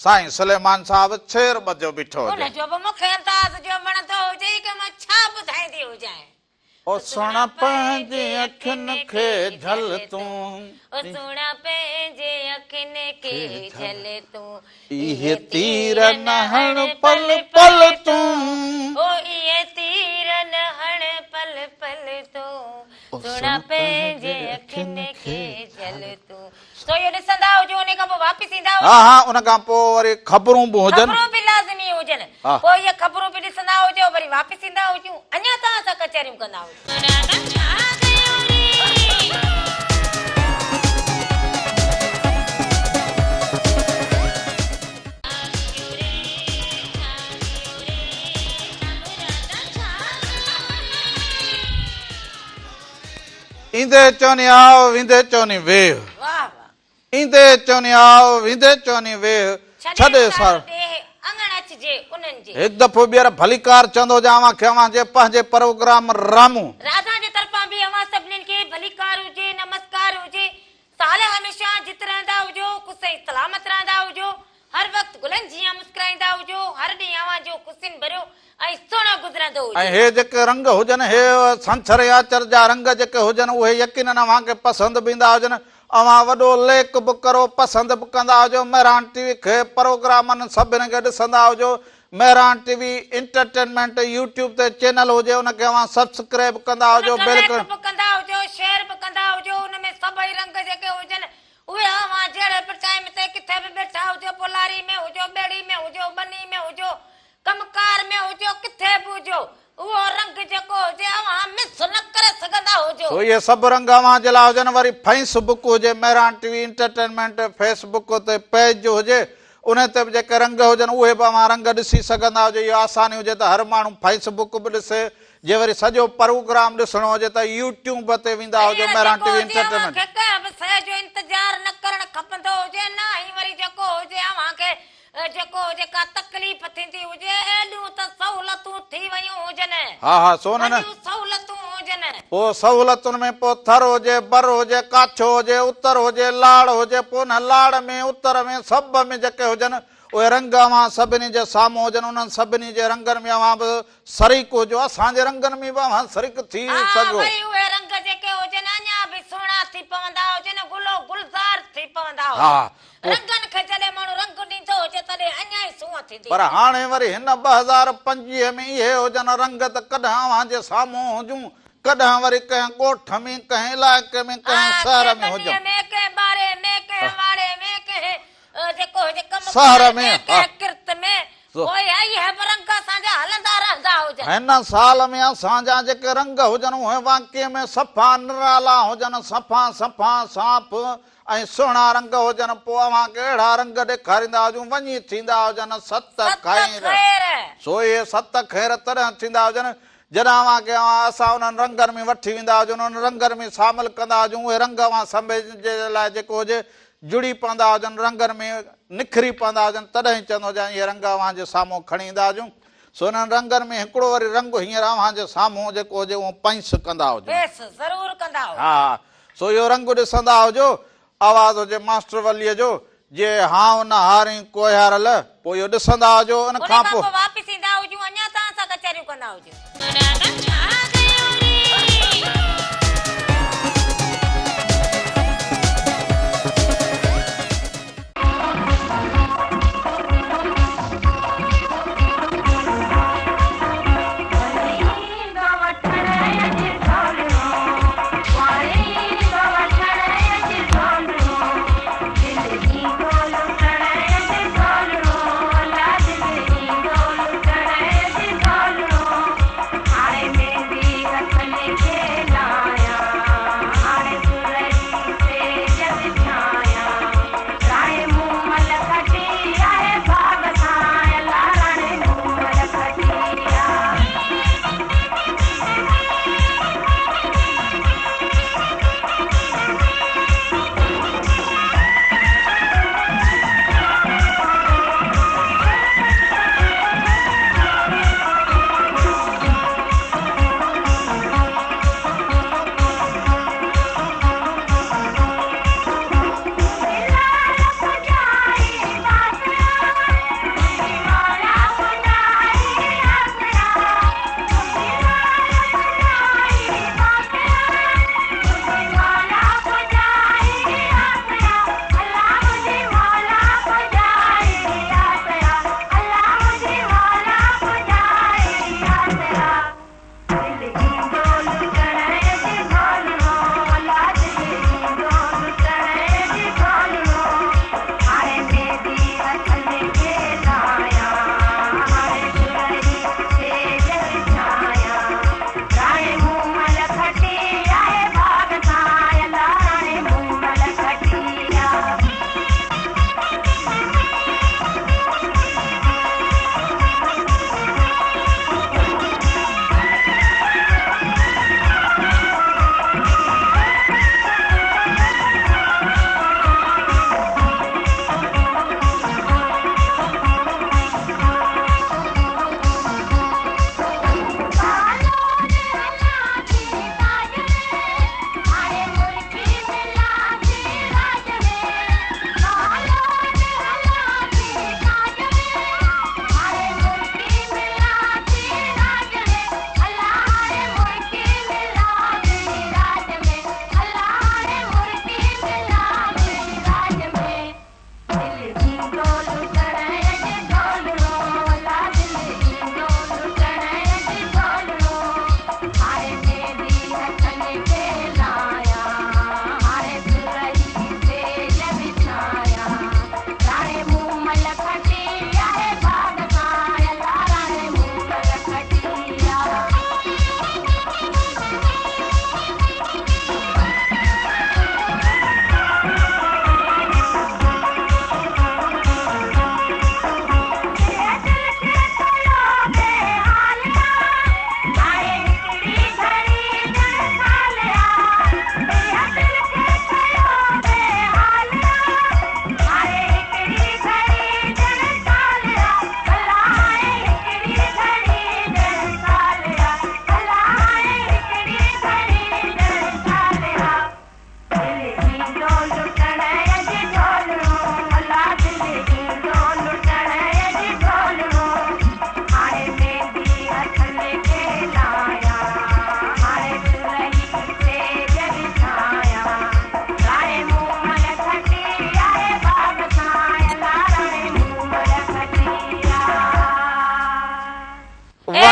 Speaker 1: سائين سليمان صاحب ڇير ٻڌيو بيٺو هجي.
Speaker 2: ان جو به مون کي انداز جو وڻندو هجي ڪي مان ڇا ٻڌائيندي هجانء.
Speaker 1: او سهڻا پنهنجي اکين کي جهل تون.
Speaker 2: او سهڻا پنهنجي اکين کي جهل تون.
Speaker 1: اهي تير نه هڻ پل پل تون.
Speaker 2: او اهي تير نه هڻ پل پل تون. سهڻا پنهنجي اکين کي جهل تون. سو اهو ڏسندا هجو انهي کان پوء واپس ايندا هجو.
Speaker 1: ها ها ان کان پوء وري خبرون به هجن.
Speaker 2: خبرون به لازمي هجن. پوء اهي خبرون به ڏسندا هجو وري واپس ايندا هجون اڃا توهان سان ڪچهريون ڪندا هجون.
Speaker 1: ايندي چوني آء ويندي چوني ويهه. ايندي چوني آء ويندي چوني ويهه. ڇڏي سارو
Speaker 2: ڏيهه اڱڻ اچجي انهن جي.
Speaker 1: هڪ دفعو ٻيهر ڀليڪار چوندو هجان اوهان کي اوهان جي پنهنجي پروگرام رامون.
Speaker 2: راڌا جي طرفان به اوهان سڀنين کي ڀليڪار هجي نمسڪار هجي سال هميشه جت رهندا هجو خوش ۽ سلامت رهندا هجو هر وقت گلن جيان مسڪرائيندا هجو، هر ڏينهن اوهان جو خوشين ڀريو ۽ سهڻو گذرندو هجي.
Speaker 1: ۽ هي جيڪي رنگ هجن، هي ڇنڇر يا آچر جا رنگ جيڪي هجن، اهي يقينن اوهان کي پسند به ايندا هجن. اوهان وڏو ليڪ به ڪرو، پسند به ڪندا هجو. مهراڻ ٽي وي کي پروگرامن سڀني کي ڏسندا هجو. Mehran T V entertainment YouTube تي چينل هجي، ان کي اوهان سبسڪرائب ڪندا
Speaker 2: ان
Speaker 1: هجو.
Speaker 2: کي
Speaker 1: بيل
Speaker 2: ليڪ به ڪندا هجو، شيئر به ڪندا هجو، ان ۾ سڀئي رنگ جيڪي هجن، اهي اوهان جهڙي به ٽائيم تي ڪٿي به ٻيٺا هجو، پوء لاري ۾ هجو، ٻيڙي ۾ هجو، ٻني ۾ هجو، ڪم ڪار ۾ هجو، ڪٿي به هجو، اهو رنگ جيڪو هجي اوهان مس نه ڪري سگهندا هجو.
Speaker 1: سو اهي سڀ رنگ اوهان جي لاء هجن، وري فيس بڪ هجي، Mehran T V entertainment Facebook تي پيج هجي، انهي تي به جيڪي رنگ هجن اهي به اوهان رنگ ڏسي سگهندا هجو، اهو آساني هجي ته هر ماڻهو فيس بڪ به ڏسي، جي وري سڄو پروگرام ڏسڻو هجي ته يوٽيوب تي ويندا هجو
Speaker 2: هينئر
Speaker 1: مهراڻ
Speaker 2: جيڪو
Speaker 1: ٽي وي
Speaker 2: هجي اوهان
Speaker 1: انٽرٽينمينٽ.
Speaker 2: کي ڪنهن به شيء جو انتظار نه ڪرڻ کپندو هجي نه ئي وري جيڪو هجي اوهان کي جيڪو هجي ڪا تڪليف ٿيندي هجي ايڏيون ته سهولتون ٿي ويون هجن
Speaker 1: ها ها سو نه نه.
Speaker 2: وڏيون سهولتون هجن.
Speaker 1: پوء سهولتن ۾ پوء ٿر هجي بر هجي ڪاڇو هجي اتر هجي لاڙ هجي پوء نه لاڙ ۾ اتر ۾ سڀ ۾ جيڪي هجن اهي رنگ اوهان سڀني جي سامهون هجن انهن سڀني جي رنگن ۾ اوهان به شريڪ هجو، اسان جي رنگن ۾ به اوهان شريڪ ٿي
Speaker 2: ها،
Speaker 1: سگهو.
Speaker 2: وري اهي رنگ جيڪي هجن اڃا به سهڻا ٿي پوندا هجن، گل و گلزار ٿي پوندا هجن.
Speaker 1: ها، پوء.
Speaker 2: رنگن کي جڏهن ماڻهو رنگ ڏيندو هجي تڏهن اڃا ئي سونهن ٿيندي
Speaker 1: پر
Speaker 2: هجي.
Speaker 1: هاڻي وري هن 2025 ۾ اهي هجن رنگ ته ڪڏهن اوهان جي سامهون هجون، ڪڏهن وري ڪنهن ڳوٺ ۾، ڪنهن علائقي ۾، ڪنهن شهر ۾
Speaker 2: ڪنهن
Speaker 1: هجون.
Speaker 2: ٻنيء ۾، ڪنهن ٻاري ۾، ڪنهن واڙي ۾، ڪنهن جيڪو هجي ڪم
Speaker 1: شهر
Speaker 2: ڪار
Speaker 1: ۾،
Speaker 2: ۾،
Speaker 1: ها.
Speaker 2: ڪنهن ڪرت ۾،
Speaker 1: سو.
Speaker 2: پوء اهي به رنگ اسان جا هلندا رهندا هجن.
Speaker 1: هن سال ۾ اسان جا جيڪي رنگ هجن، اهي واقعي ۾ صفا نرالا هجن، صفا صفا صاف ۽ سهڻا رنگ هجن، پوء اوهان کي اهڙا رنگ ڏيکاريندا هجون، وڃي ٿيندا هجن ست
Speaker 2: ست
Speaker 1: خير.
Speaker 2: خير.
Speaker 1: سو اهي ست خير تڏهن ٿيندا هجن، جڏهن اوهان کي اوهان اسان انهن رنگن ۾ وٺي ويندا هجون، انهن رنگن ۾ شامل ڪندا هجون، اهي رنگ اوهان سنڀي جي لاء جيڪو هجي جڙي پوندا هجن، رنگن ۾ نکري پوندا هجن، تڏهن ئي چوندو هجان اهي رنگ اوهان جي سامهون کڻي ايندا هجون. سو انهن رنگن ۾ هڪڙو وري رنگ هينئر اوهان جي سامهون جيڪو هجي اهو پئنس ڪندا هجون.
Speaker 2: پئنس ضرور ڪندا هجو.
Speaker 1: ها سو اهو رنگ ڏسندا هجو، آواز هجي ماسٽر وليء جو، جي هانء نه هارين ڪوهيارل، پوء اهو ڏسندا هجو، ان
Speaker 2: ان
Speaker 1: کان
Speaker 2: کان
Speaker 1: پوء.
Speaker 2: پوء واپس ايندا هجون، اڃا توهان سان ڪچهريون ڪندا هجون.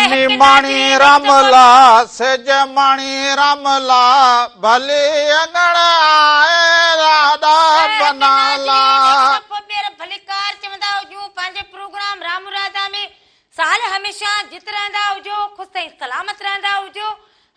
Speaker 1: وني ماڻي راملا سيج ماڻي راملا ڀلي اڱڻ آئي راڏا بنالا.
Speaker 2: دفعو ٻيهر ڀليڪار چوندا هجون پنهنجي پروگرام رام راڌا ۾ سال هميشه جت رهندا هجو خوش ۽ سلامت رهندا هجو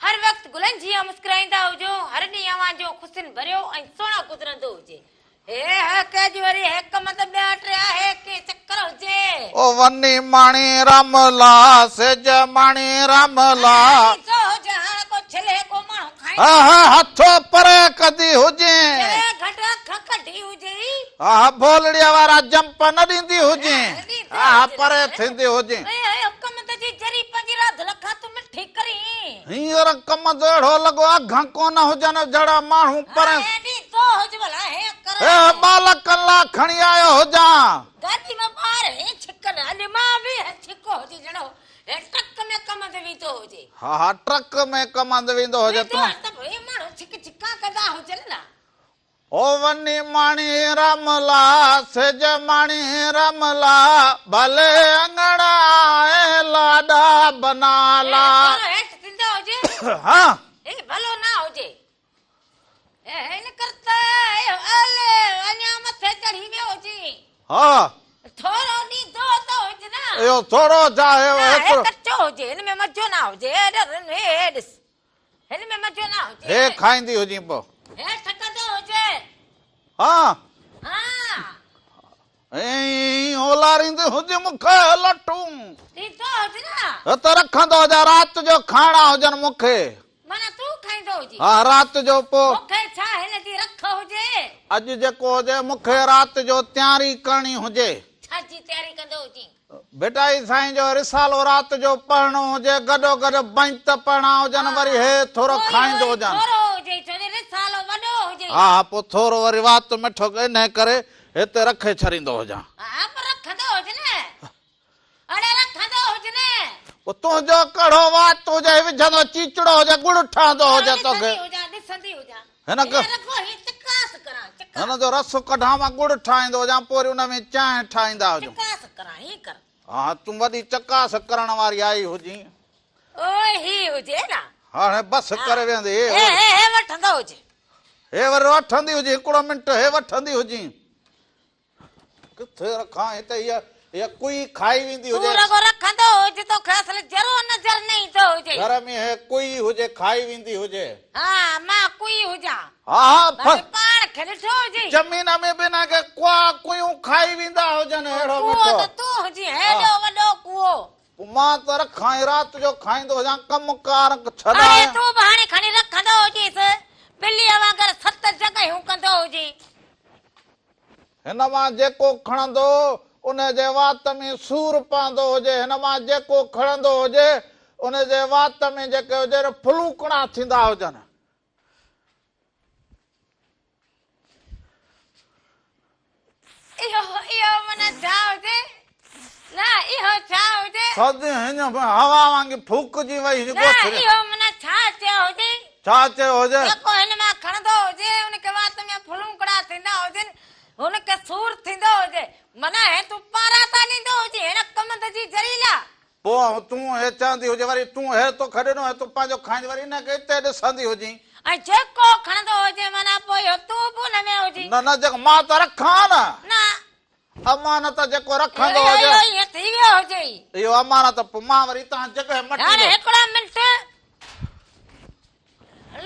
Speaker 2: هر وقت گلن جيان مسڪرائيندا هجو هر ڏينهن اوهان جو خوشين ڀريو ۽ سهڻو گذرندو هجي. هي هڪ اڄ وري هڪ مت ٻيا ٽيا هي ڪي چڪر هجي.
Speaker 1: او وني ماڻي راملا سيج ماڻي راملا.
Speaker 2: ڏسو هجي هاڻ ڪو ڇلي ڪو ماڻهو کائيندو.
Speaker 1: ها هٿ پري ڪندي هجين.
Speaker 2: چري گهٽ اک ڪڍي هجي.
Speaker 1: ها ڀولڙيء وارا جمپ نه ڏيندي هجين. ها پري ٿيندي هجين.
Speaker 2: هي حڪم ته جي جري پنهنجي راڌل کان تون مٺي ڪرين.
Speaker 1: هينئر ڪمند اهڙو لڳو اگهه ڪونه هجن جھڙا ماڻهو پرين.
Speaker 2: ڏيندو هج ڀلا هيئن ڪر.
Speaker 1: هي ٻالڪن لا کڻي آيو هجان.
Speaker 2: گاڏي مان ٻار هي ڇڪن اڄ مان به هي ڇڪو هجي جھڙو هي ٽرڪ ۾ ڪمند ويندو هجي.
Speaker 1: ها ها ٽرڪ ۾ ڪمند ويندو هجي تون.
Speaker 2: ته هي ماڻهو ڇڪ ڇڪان ڪندا هجن نه.
Speaker 1: او وني ماڻي رملا سج ماڻي رملا ڀلي اڱڻ آئي لاڏا بنالا.
Speaker 2: ٿورو هيٺ ٿيندو هجي.
Speaker 1: ها.
Speaker 2: هي ڀلو نه هجي. هي هن ڪر ته الي اڃا مٿي چڙهي ويو هجي.
Speaker 1: ها.
Speaker 2: ٿورو ڏيندو ته هج نه.
Speaker 1: اهو ٿورو ڇا اهو
Speaker 2: هيترو. ڪچو هجي هن ۾ مزو نه هجي. هي ڏس. هن ۾ مزو نه هجي.
Speaker 1: هي کائيندي هجين پوء.
Speaker 2: هي ٺڪندو هجي.
Speaker 1: ها.
Speaker 2: ها.
Speaker 1: ائين اولاريندي هجين مون کي لٽون.
Speaker 2: ڏيندو هج نه.
Speaker 1: هي ته رکندو هجان رات جو کائڻا هجن مون کي.
Speaker 2: معنيٰ تون کائيندو هجين.
Speaker 1: ها رات جو پوء.
Speaker 2: مون کي ڇا هن جي رک هجي.
Speaker 1: اڄ جيڪو هجي مون کي رات جو تياري ڪرڻي هجي.
Speaker 2: ڇا جي تياري ڪندو هجين.
Speaker 1: ڀٽائي سائين جو رسالو رات جو پڙهڻو هجي گڏوگڏ بيت پڙهڻا هجن وري هي ٿورو کائيندو هجان.
Speaker 2: ٿورو هجي ڇو جو رسالو وڏو هجي.
Speaker 1: ها ها پوء ٿورو وري وات مٺو انهي ڪري هتي رکي ڇڏيندو هجان.
Speaker 2: ها پر رکندو هج نه اڙي رکندو هج نه.
Speaker 1: پوء تنهنجو ڪهڙو وات هجي هي وجهندو چيچڙو هجي ڳڙ ٺهندو هجي توکي.
Speaker 2: ڏسندي هجان ڏسندي هجان.
Speaker 1: هن
Speaker 2: رڳو هي چڪاس ڪران چڪاس.
Speaker 1: هن جو رس ڪڍان مان ڳڙ ٺاهيندو هجان پوء وري ان ۾ چانهه ٺاهيندا هجون.
Speaker 2: چڪاس ڪران هي ڪر.
Speaker 1: ها تون وڏي چڪاس ڪرڻ واري آئي هجين.
Speaker 2: اوء هي هجي نه.
Speaker 1: هاڻي بس ڪري ويهندي هي.
Speaker 2: هي هي هي وٺندو هجي.
Speaker 1: هي وري وٺندي هجين هڪڙو منٽ هي وٺندي هجين. ڪٿي رکان هتي هيء هيء ڪوئي کائي ويندي هجي.
Speaker 2: تون رڳو رکندو هج توکي اصل ذرو نظر نه ايندو هجي.
Speaker 1: گهر ۾ هيء ڪوئي هجي کائي ويندي هجي.
Speaker 2: ها مان ڪوئي هجان.
Speaker 1: ها ها
Speaker 2: باقي پاڻ کي ڏٺو هجي.
Speaker 1: زمين ۾ به نه ڪي ڪوئا ڪوئيون کائي ويندا هجن اهڙو
Speaker 2: مٺو. ڪوئو ته تون هجين هيڏو وڏو ڪوئو.
Speaker 1: پوء مان ته رکان ۽ رات جو کائيندو هجان ڪم ڪار ڇڏايان.
Speaker 2: اڙي تون به هاڻي کڻي رکندو هجيس ٻليء وانگر ست جڳهيون ڪندو هجين.
Speaker 1: هن مان جيڪو کڻندو، ان جي وات ۾ سور پوندو هجي، هن مان جيڪو کڻندو هجي، ان جي وات ۾ جيڪي هجي ڦلوڪڻا ٿيندا هجن.
Speaker 2: اهو اهو معنيٰ ڇا هجي؟ نه اهو ڇا هجي؟
Speaker 1: سڌ هن هوا وانگي ڦوڪجي وئي هجي
Speaker 2: نه اهو معنيٰ ڇا چيو هجي؟
Speaker 1: ڇا چيو هجي؟
Speaker 2: جيڪو هن مان کڻندو هجي ان کي وات ۾ ڦلونڪڙا ٿيندا هجن هن کي سور ٿيندو هجي معنيٰ هي تون پاراتا ڏيندو هجين هن ڪمند جي زريلا.
Speaker 1: پوء تون هي چوندي هجين وري تون هي توکي ڏنو هي تون پنهنجو کائيندي وري ان کي اتي ڏسندي هجين.
Speaker 2: ۽ جيڪو کڻندو هجي معنيٰ پوء اهو تون به ان ۾ هجين.
Speaker 1: نه نه جيڪو مان ته رکان نه.
Speaker 2: نه.
Speaker 1: امانت جيڪو رکندو هجي.
Speaker 2: اهو ائين ٿي ويو هجي.
Speaker 1: اهو امانت پوء مان وري تان جڳهه مٽيندو.
Speaker 2: هاڻي هڪڙو منٽ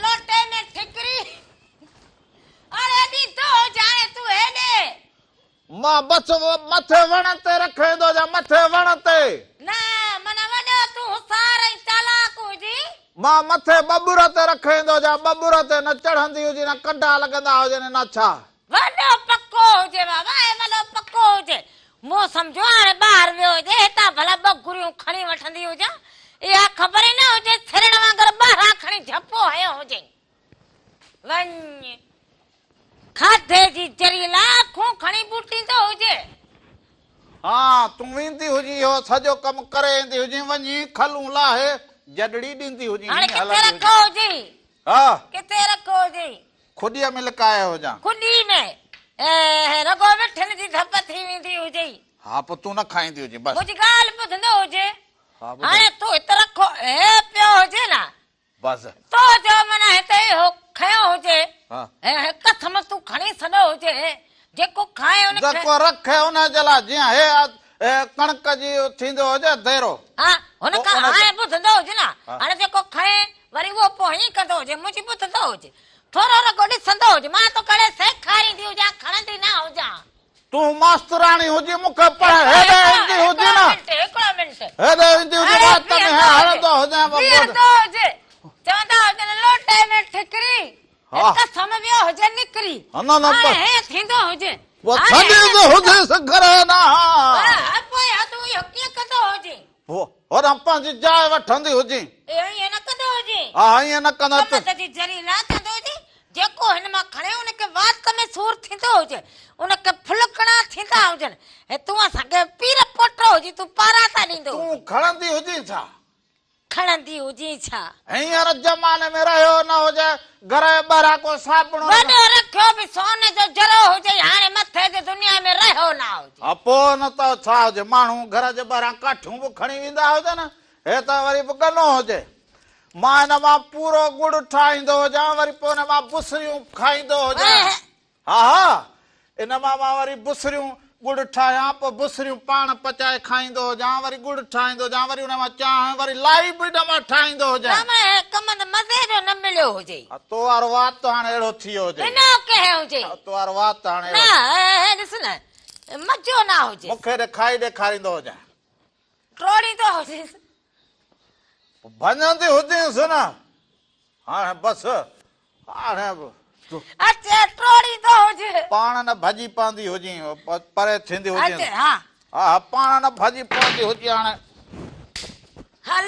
Speaker 2: لوٽي ۾ ٺڪري اڙي ڏيندو هج هاڻي تون هيڏي.
Speaker 1: مان بس مٿي وڻ تي رکيندو هجان مٿي وڻ تي.
Speaker 2: نه معنيٰ وڏو تون هوشيار ۽ چالاڪ هجين.
Speaker 1: مان مٿي ٻٻر تي رکيندو هجان ٻٻر تي نه چڙهندي هجي نه ڪنڊا لڳندا هجن نه ڇا.
Speaker 2: وڏو پڪو هجي بابا اي وڏو پڪو هجي. مون سمجهيو هاڻي ٻاهر ويو هجي هتان ڀلا ٻه گريون کڻي وٺندي هجان اها خبر ئي نه هجي سرڻ وانگر ٻاهران کڻي جهپو هنيو هجئين. وڃ کاڌي جي ذري لاء اکون کڻي ٻوٽيندو هجي.
Speaker 1: ها تون ويندي هجين اهو سڄو ڪم ڪري ايندي هجين وڃي کلون لاهي جڏڙي ڏيندي هجين
Speaker 2: هاڻي ڪٿي رکيو هجئين؟
Speaker 1: ها
Speaker 2: ڪٿي رکيو هجئين؟
Speaker 1: کڏيء ۾ لڪايو هجان.
Speaker 2: کڏي ۾؟ رڳو وٺن جي ڌپ ٿي ويندي هجئي.
Speaker 1: ها پوء تون نه کائيندي هجين بس.
Speaker 2: منهنجي ڳالهه ٻڌندو هجي. هاڻي تون هت رکو هي پيو هجي نه.
Speaker 1: بس.
Speaker 2: تو جو معنيٰ هتي اهو کنيو هجي. هي قسم تون کڻي سڏو هجي جيڪو کائي ان کي.
Speaker 1: جيڪو رکي ان جي لاء جيئن هي ڪڻڪ جي ٿيندو هجي ديرو.
Speaker 2: ها هن کان هاڻي ٻڌندو هجي نه هاڻي جيڪو کڻي وري اهو پوء هيئن ڪندو هجي منهنجي ٻڌندو هجي ٿورو رڳو ڏسندو هجي مان تو ڪڏهن سيکاريندي هجان کڻندي نه هجان.
Speaker 1: تون ماستراڻي هجين مون کي پڙهائي هيڏي ايندي هجين نه.
Speaker 2: هڪڙو منٽ.
Speaker 1: هيڏي ايندي هجين وات ۾ هي هڻندو هجين.
Speaker 2: بيهندو هجي چوندا هجن لوٽي ۾ ٺڪري قسم ويو هجي نڪري. هاڻي هيئن ٿيندو هجي.
Speaker 1: پوء ڇڏيندو هجيس گهر نه.
Speaker 2: پوء تون اهو ڪيئن ڪندو هجين.
Speaker 1: پوء هوڏانهن پنهنجي جاء وٺندي هجين.
Speaker 2: اهو ائين نه ڪندو هجين.
Speaker 1: ها ائين نه ڪندو.
Speaker 2: ڪمند جي ذري نه ڪندو هجين. جيڪو هن مان کڻي ان کي وات ۾ سور ٿيندو هجي، ان کي ڦلڪڻا ٿيندا هجن. هي تون اسان کي پير پوٽو هجين، تون پاراتا ڏيندو
Speaker 1: هجين. تون کڻندي هجين ڇا؟
Speaker 2: کڻندي هجين ڇا؟
Speaker 1: هينئر زماني ۾ رهيو نه هجي، گهر جي ٻاهران ڪو صابڻ.
Speaker 2: وڏو رکيو به سون جو ذرو هجي، هاڻي مٿي جي دنيا ۾ رهيو نه هجي.
Speaker 1: ها پوء نه ته ڇا هجي، ماڻهو گهر جي ٻاهران ڪاٺيون به کڻي ويندا هجن، هي ته وري به ڳنو هجي. مان هن مان پورو ڳڙ ٺاهيندو هجان، وري پوء ان مان بسريون کائيندو هجان. ها ها، ان مان مان وري بسريون ڳڙ ٺاهيان، پوء بسريون پاڻ پچائي کائيندو هجان، وري ڳڙ ٺاهيندو هجان، وري ان مان چانهه، وري لائي به ان مان ٺاهيندو هجان.
Speaker 2: راما هي ڪمند مزي جو نه مليو هجي.
Speaker 1: ها تو وارو وات هاڻي اهڙو ٿي ويو هجي.
Speaker 2: ڏنو ڪنهن هجي.
Speaker 1: ها تو وارو وات هاڻي اهڙو.
Speaker 2: نه هي ڏس نه مزو نه هجي.
Speaker 1: مون کي ڏي کائي ڏيکاريندو هجان.
Speaker 2: ٽوڙيندو هجيس.
Speaker 1: ڀڃندي هجينس نه. هاڻي بس هاڻي به.
Speaker 2: اچي ٽوڙيندو هجي.
Speaker 1: پاڻ نه ڀڄي پوندي هجين پري ٿيندي هجين.
Speaker 2: اچي ها.
Speaker 1: ها پاڻ نه ڀڄي پوندي هجي هاڻي.
Speaker 2: هل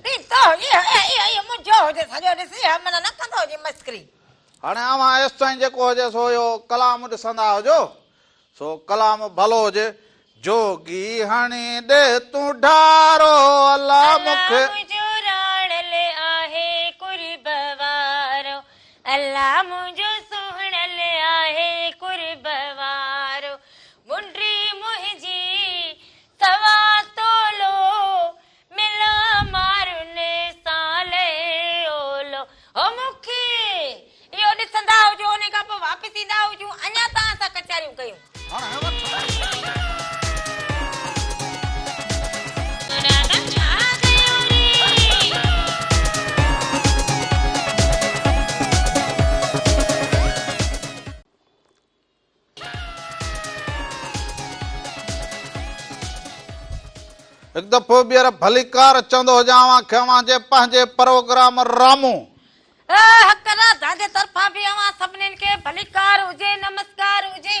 Speaker 2: ڏيندو هجي اهو منهنجو هجي سڄو ڏسي ها معنيٰ نه ڪندو هجي مسخري.
Speaker 1: هاڻي اوهان ايستائين جيڪو هجي سو اهو ڪلام ڏسندا هجو سو ڪلام ڀلو هجي. جوڳي هڻي ڏي تون ڍارو الا مون کي.
Speaker 2: الا منهنجو راڻل آهي قرب وارو الا منهنجو سهڻل آهي قرب وارو منڊي منهنجي سوا تولو ملان مارن سان لئي اولو هو مون کي اهو ڏسندا هجو انهي کان پوء واپس ايندا هجون اڃا توهان سان ڪچهريون ڪيون.
Speaker 1: هڪ دفعو ٻيهر ڀليڪار چوندو هجان اوهان کي اوهان جي پنهنجي پروگرام رامون.
Speaker 2: حق راڌا جي طرفان به اوهان سڀنين کي ڀليڪار هجي نمسڪار هجي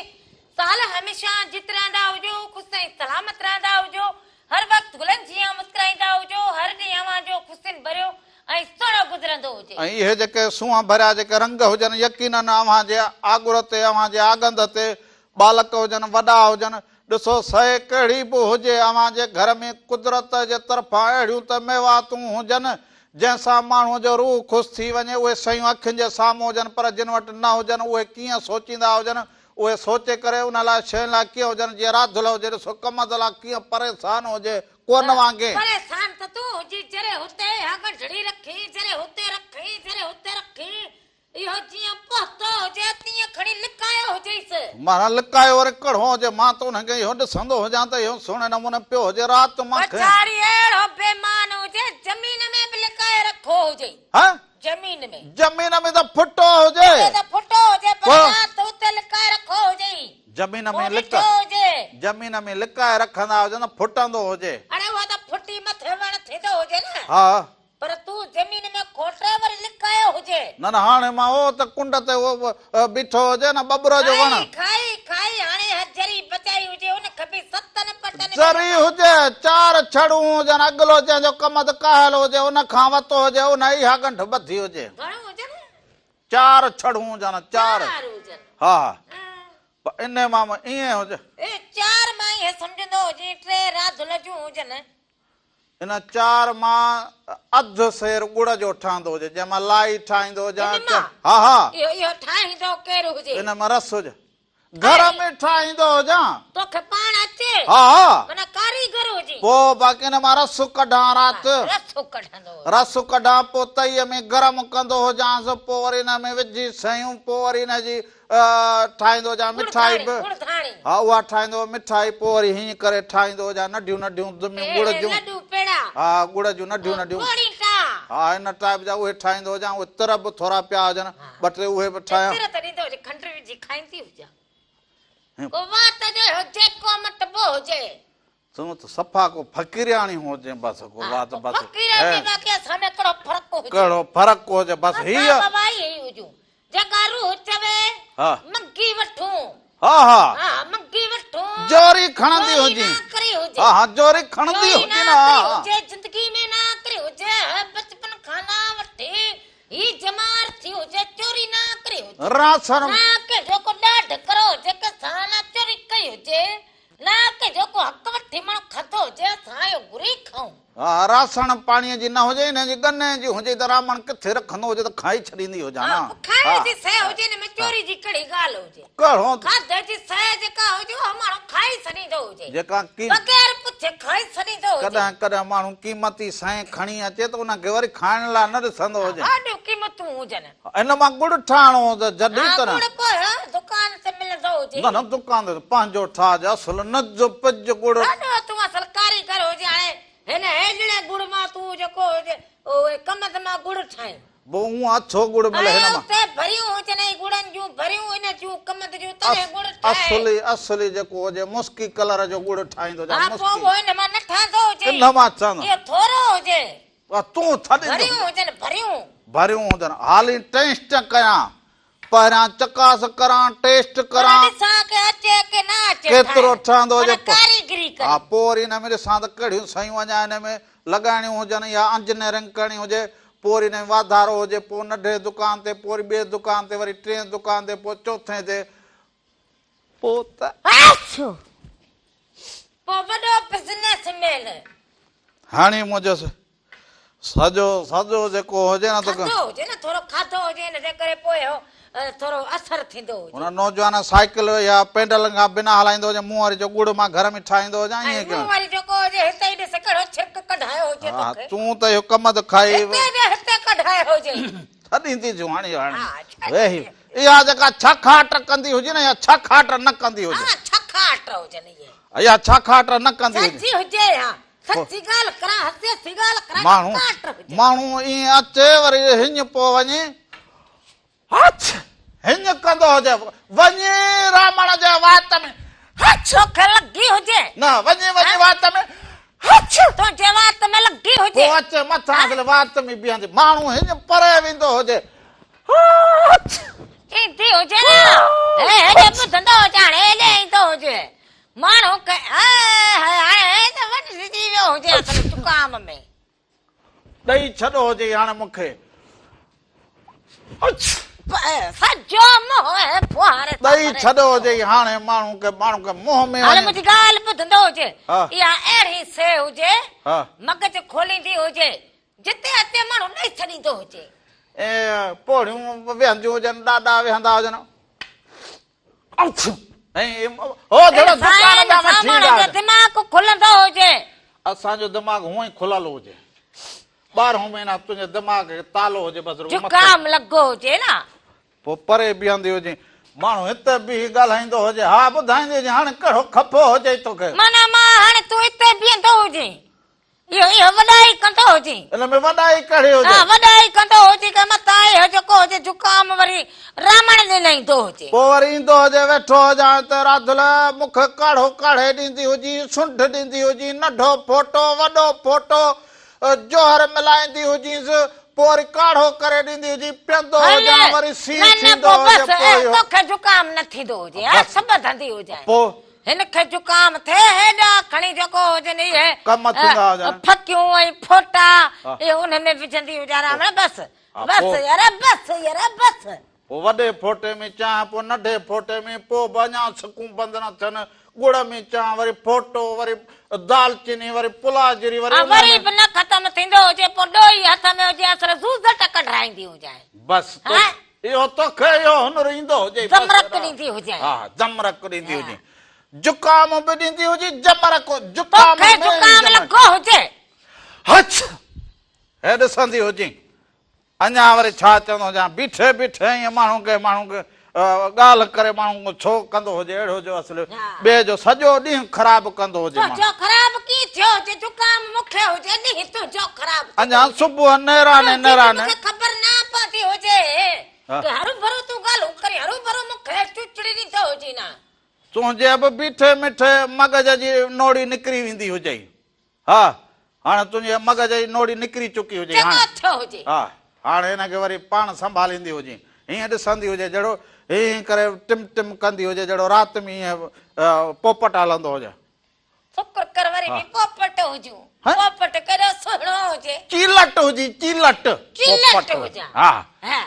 Speaker 2: سال هميشه جت رهندا هجو خوش ۽ سلامت رهندا هجو هر وقت گلن جيان مسڪرائيندا هجو هر ڏينهن اوهان جو خوشين ڀريو ۽ سهڻو گذرندو هجي.
Speaker 1: ۽ اهي جيڪي سونهن ڀريا جيڪي رنگ هجن يقيناً اوهان جي آڳر تي اوهان جي آڳنڌ تي ٻالڪ هجن وڏا هجن ڏسو سئي ڪهڙي به هجي اوهان جي گهر ۾ قدرت جي طرفان اهڙيون ته ميواتون هجن جنهن سان ماڻهوء جو روح خوش ٿي وڃي اهي شيون اکين جي سامهون هجن پر جن وٽ نه هجن اهي ڪيئن سوچيندا هجن اهي سوچي ڪري ان لاء شين لاء ڪيئن هجن جيئن راڌل هجي ڏسو ڪمند لاء ڪيئن پريشان هجي ڪون وانگي.
Speaker 2: پريشان ته تون هجين جري هتي اها ڳنڍڙي رکي جري هتي رکي جري هتي رکي اهو جيئن پهتو هجي تيئن کڻي لڪايو هجيس.
Speaker 1: معنيٰ لڪايو وري ڪڙهو هجي مان ته انهن کي اهو ڏسندو هجان ته اهو سهڻي نموني پيو هجي رات مان کي.
Speaker 2: ويچاري اهڙو بيمان هجي زمين ۾ به لڪائي رکو هجي.
Speaker 1: ها؟
Speaker 2: زمين ۾.
Speaker 1: زمين ۾ ته ڦٽو هجي.
Speaker 2: اتي ته ڦٽو هجي پر رات اتي لڪائي رکو هجي.
Speaker 1: زمين ۾
Speaker 2: پوء
Speaker 1: لڪ
Speaker 2: ڏٺو هجي.
Speaker 1: زمين ۾ لڪائي رکندا هجن ته ڦٽندو هجي.
Speaker 2: اڙي اها ته ڦٽي مٿي وڻ ٿيندو هجي نه.
Speaker 1: ها.
Speaker 2: پر تون زمين ۾ کوٽي وري لڪايو هجي.
Speaker 1: نه نه هاڻي مان اهو ته ڪنڊ تي اهو بيٺو هجي نه ٻٻر جو وڻ.
Speaker 2: کائي کائي کائي هاڻي اها ذري بچائي هجي ان کي به ستن پٽن ۾.
Speaker 1: ذري هجي چار ڇڙون هجن اڳلو جنهن جو ڪمند ڪاهل هجي ان کان وتو هجي ان اها ڳنڍ ٻڌي هجي.
Speaker 2: گهڻو هجن؟
Speaker 1: چار ڇڙون هجن چار.
Speaker 2: چار هجن.
Speaker 1: ها ها. پر انهي مان ائين هجي.
Speaker 2: اي چار مان ائين سمجهندو هجين ٽي راڌل جون هجن.
Speaker 1: ان چار مان اڌ سير ڳڙ جو ٺهندو هجي، جنهن مان لائي ٺاهيندو هجان.
Speaker 2: ان مان؟
Speaker 1: ها ها.
Speaker 2: اهو ٺاهيندو ڪير هجي؟
Speaker 1: ان مان رس هجي. گهر ۾ ٺاهيندو هجان.
Speaker 2: توکي پاڻ اچي؟
Speaker 1: ها ها.
Speaker 2: معنيٰ ڪاريگر هجين.
Speaker 1: پوء باقي ان مان رس ڪڍان رات.
Speaker 2: رس ڪڍندو هجين.
Speaker 1: رس ڪڍان پوء تئيء ۾ گرم ڪندو هجانس پوء وري ان ۾ وجهي سيون پوء وري ان جي ٺاهيندو هجان مٺائي به. ها اها ٺاهيندو مٺائي پوء وري هيئن ڪري ٺاهيندو هجان ننڍيون ننڍيون دميون ڳڙ جون.
Speaker 2: لڏون پيڙا.
Speaker 1: ها ڳڙ جون ننڍيون ننڍيون. ها ان ٽائيپ جا اهي ٺاهيندو هجان اهي تر به ٿورا پيا هجن ٻه ٽي اهي به ٺاهيان.
Speaker 2: تر ته ڏيندو هجي کنڊ وجهي کائيندي هجان. ڪو وات جو هجي ڪو مٽبو هجي.
Speaker 1: تون ته صفا ڪو فقيرياڻي هجين بس ڪو وات بس.
Speaker 2: فقيرياڻي باقي اسان ۾ ڪهڙو فرق هجي.
Speaker 1: ڪهڙو فرق هجي بس هي.
Speaker 2: اسان بابا اهي ئي هجون جيڪا روح چوي منگي وٺون.
Speaker 1: ها ها.
Speaker 2: ها منگي وٺون.
Speaker 1: جوري کڻندي هجين.
Speaker 2: چوري نه ڪري هجي.
Speaker 1: ها ها جوري کڻندي هجين
Speaker 2: ها ها. چوري نه ڪري هجي زندگي ۾ نه ڪري هجي بچپن کان نه وٺي هي ڄمار ٿي هجي چوري نه ڪري هجي.
Speaker 1: راسڻ.
Speaker 2: نه ڪنهن جو ڪو ڏاڍ ڪرو هجي ڪنهن سان نه چوري ڪئي هجي نه ڪنهن جو ڪو حق وٺي ماڻهو کاڌو هجي اسان اهو گهري کائون.
Speaker 1: ها راسڻ پاڻيء جي نه هجي هن جي ڳني جي هجي ته رامڻ ڪٿي رکندو هجي ته کائي ڇڏيندي هجان
Speaker 2: ها پوء کائڻ جي شيء هجي ان ۾ چوري جي ڪهڙي ڳالهه هجي.
Speaker 1: ڪهڙو.
Speaker 2: کاڌي جي شيء جيڪا هجي اها ماڻهو کائي ڇڏيندو هجي.
Speaker 1: جيڪا قيم.
Speaker 2: بغير پڇي کائي ڇڏيندو هجي.
Speaker 1: ڪڏهن ڪڏهن ماڻهو قيمتي شيء کڻي اچي ته ان کي وري کائڻ لاء نه ڏسندو هجي.
Speaker 2: ها ڏيو قيمتون هجن.
Speaker 1: ان مان ڳڙ ٺاهڻو هو ته جڏهن
Speaker 2: ها
Speaker 1: تڏهن.
Speaker 2: ڳڙ پوء دڪان تي ملندو هجي.
Speaker 1: نه نه دڪان تي ته پنهنجو ٺاهج اصل نج پج ڳڙ.
Speaker 2: ها ڏيو تون اصل ڪاريگر هجين هاڻي هن هيڏڙي ڳڙ مان تون جيڪو هجي اهي ڪمند مان ڳڙ ٺاهين.
Speaker 1: پوء اونء اڇو ڳڙ ملي هن مان.
Speaker 2: ۽ اتي ڀريون هجن ۽ ڳڙن جون ڀريون ان جون ڪمند جون تڏهن ڳڙ ٺاهي.
Speaker 1: اصلي اصلي جيڪو هجي مسڪي ڪلر جو ڳڙ ٺاهيندو هجان
Speaker 2: ها پوء
Speaker 1: مسڪي.
Speaker 2: اهو ان مان نه ٺهندو هجي.
Speaker 1: ان مان ٺهندو.
Speaker 2: اهو ٿورو هجي.
Speaker 1: ها تون ٿڏيندو.
Speaker 2: ڀريون هجن ڀريون.
Speaker 1: ڀريون هجن حالي ٽيسٽ ڪيان. پهريان چڪاس ڪران ٽيسٽ ڪران.
Speaker 2: پر ڏسان ڪي اچي ڪي نه اچي
Speaker 1: ڪيترو ٺهندو هجي.
Speaker 2: معنيٰ ڪاريگري ڪري.
Speaker 1: ها پوء وري ان ۾ ڏسان ته ڪهڙيون شيون اڃا ان ۾ لڳائڻيون هجن يا انجنيئرنگ ڪرڻي هجي پوء وري ان ۾ واڌارو هجي پوء ننڍي دڪان تي پوء وري ٻئي دڪان تي وري ٽئين دڪان تي پوء چوٿين تي پوء ته.
Speaker 2: پوء وڏو بزنس مين.
Speaker 1: هاڻي منهنجو سڄو سڄو جيڪو هجي نه ته.
Speaker 2: کاڌو هجي نه ٿورو کاڌو هجي ان جي ڪري پوء اهو ٿورو اثر ٿيندو هجي.
Speaker 1: هن نوجوان سائيڪل يا پيڊلن کان بنا هلائيندو هجي مون واري جو ڳڙ مان گهر ۾ ٺاهيندو هجان ائين
Speaker 2: ۽ مون واري جيڪو هجي هتي ئي ڏس ڪهڙو ڇرڪ ڪڍايو هجي توکي.
Speaker 1: تون ته اهو ڪم ته کائي.
Speaker 2: هتي ڏي هتي ڪڍايو هجي.
Speaker 1: ڇڏيندي ٿيون هاڻي هاڻي ويهي اها جيڪا ڇڪاٽ ڪندي هجي نه اها ڇڪاٽ نه ڪندي هجي.
Speaker 2: ها ڇڪاٽ هجن اهي.
Speaker 1: اها ڇڪاٽ نه ڪندي هجي.
Speaker 2: سچي هجي ها. سچي ڳالهه ڪران هسي هسي ڳالهه ڪران
Speaker 1: ماڻهو
Speaker 2: ڇڪاٽ هجي.
Speaker 1: ماڻهو ائين اچي وري هڃ پو وڃي هڇ هڃ ڪندو هجي وڃي رامڻ جي وات ۾ هڇ.
Speaker 2: توکي لڳي هجي.
Speaker 1: نه وڃي وڃي وات ۾ هڇ.
Speaker 2: تنهنجي وات ۾ لڳي هجي.
Speaker 1: پوء اچي مٿان اصل وات ۾ بيهندي ماڻهو هڃ پري ويندو هجي هڇ.
Speaker 2: ايندي هجي نه هي هيڏي ٻڌندو هجي هاڻي هيڏي ايندو هجي ماڻهو ڪي هاء هاء هاڻي هي ته وڍجي ويو هجي اصل زڪام ۾.
Speaker 1: ڏئي ڇڏو هجي هاڻي مون کي.
Speaker 2: سڄو منهن هي ڦوهاري سان
Speaker 1: ڏئي
Speaker 2: ڀري
Speaker 1: ڇڏو
Speaker 2: ڇڏيو.
Speaker 1: هجي هاڻي ماڻهو کي ماڻهو کي منهن ۾
Speaker 2: هاڻي
Speaker 1: وڃي.
Speaker 2: منهنجي ڳالهه ٻڌندو هجي. اها اهڙي شيء هجي مغز کوليندي هجي جتي اچي ماڻهو ڏئي ڇڏيندو هجي.
Speaker 1: ۽ پوڙهيون ويهنديون هجن ڏاڏا ويهندا هجن. هو جهڙو دڪان جا
Speaker 2: سائين ماڻهن جو دماغ کلندو هجي.
Speaker 1: اسان جو دماغ هونئن ئي کليل هجي. ٻارهون مهينا تنهنجي دماغ کي تالو هجي بس رڳو مٿي.
Speaker 2: زڪام لڳو هجي نه.
Speaker 1: پوء پري بيهندي هجين. ماڻهو هتي بيهي ڳالهائيندو هجي. ها ٻڌائيندي هجين هاڻي ڪهڙو خفو هجئي توکي.
Speaker 2: معنيٰ مان هاڻي تون هتي بيهندو هجين. اهو اهو وڏائي ڪندو هجين.
Speaker 1: ان ۾ وڏائي ڪهڙي هجي؟
Speaker 2: ها وڏائي ڪندو هجين ڪه متان اهو جيڪو هجي زڪام وري رامڻ ڏي نه ايندو هجي.
Speaker 1: پوء وري ايندو هجي ويٺو هجان ته راڌل مون کي ڪاڙهو ڪاڙهي ڏيندي هجي، سنڍ ڏيندي هجي، ننڍو ڦوٽو، وڏو ڦوٽو، جوهر ملائيندي هجينس، پوء وري ڪاڙهو ڪري ڏيندي هجي، پيئندو
Speaker 2: هل
Speaker 1: هجان وري سيء
Speaker 2: نه نه
Speaker 1: ٿيندو
Speaker 2: پوء
Speaker 1: هجي
Speaker 2: بس
Speaker 1: پوء اهو.
Speaker 2: توکي زڪام نه ٿيندو هجي ها
Speaker 1: بس
Speaker 2: سڀ ڌنڌي هجانء.
Speaker 1: پوء.
Speaker 2: هن کي زڪام ٿئي هيڏا کڻي جيڪو هجن اهي
Speaker 1: ڪم ٿيندا هجن.
Speaker 2: ڦڪيون ۽ ڦوٽا اهي ان ۾ وجهندي هجان راوڻ بس بس يار بس يار بس.
Speaker 1: پوء وڏي ڦوٽي ۾ چانهه پوء ننڍي ڦوٽي ۾ پوء به اڃا سڪون بند نه ٿين ڳڙ ۾ چانهه وري ڦوٽو وري دالچيني وري پلاجري وري ان
Speaker 2: وري
Speaker 1: ۾.
Speaker 2: به نه ختم ٿيندو هجي پوء ڏوئي هٿ ۾ هجي اصل زوزٽ ڪڍرائيندي هجانء.
Speaker 1: بس تو اهو توکي اهو هنر ايندو هجي
Speaker 2: زمرڪ ڏيندي هجين.
Speaker 1: ها زمرڪ ڏيندي هجين. زڪام به ڏيندي هجي جمر ڪو زڪام
Speaker 2: توکي زڪام لڳو هجي.
Speaker 1: هچ هي ڏسندي هجين اڃا وري ڇا چوندو هجان بيٺي بيٺي ائين ماڻهو کي ماڻهو کي ڳالهه ڪري ماڻهو ڇو ڪندو هجي اهڙو جو اصل ٻئي جو سڄو ڏينهن خراب ڪندو هجي ماڻهو.
Speaker 2: تنهنجو خراب ڪيئن ٿيو هجي زڪام مون کي هجي ڏينهن تنهنجو خراب ٿيو
Speaker 1: اڃا صبح نيراني نيراني.
Speaker 2: مون کي خبر نه پوندي هجي ته هروڀرو تون ڳالهيون ڪرين هروڀرو مون کي چوچڙي ڏيندو هجين ها.
Speaker 1: تنهنجي به بيٺي مٺي مغز جي نوڙي نڪري ويندي هجئي. ها هاڻي تنهنجي مغز جي نوڙي نڪري چڪي هجي
Speaker 2: چڱو ٿيو هجي.
Speaker 1: ها هاڻي هن کي وري پاڻ سنڀاليندي هجين. هيئن ڏسندي هجي جهڙو هيئن ڪري ٽم ٽم ڪندي هجي جهڙو رات ۾ هيئن پوپٽ هلندو هجي.
Speaker 2: شڪر ڪر وري به پوپٽ هجون. پوپٽ ڪيڏو سهڻو هجي.
Speaker 1: چيلٽ هجي چيلٽ.
Speaker 2: چيلٽ هجان.
Speaker 1: ها.
Speaker 2: ها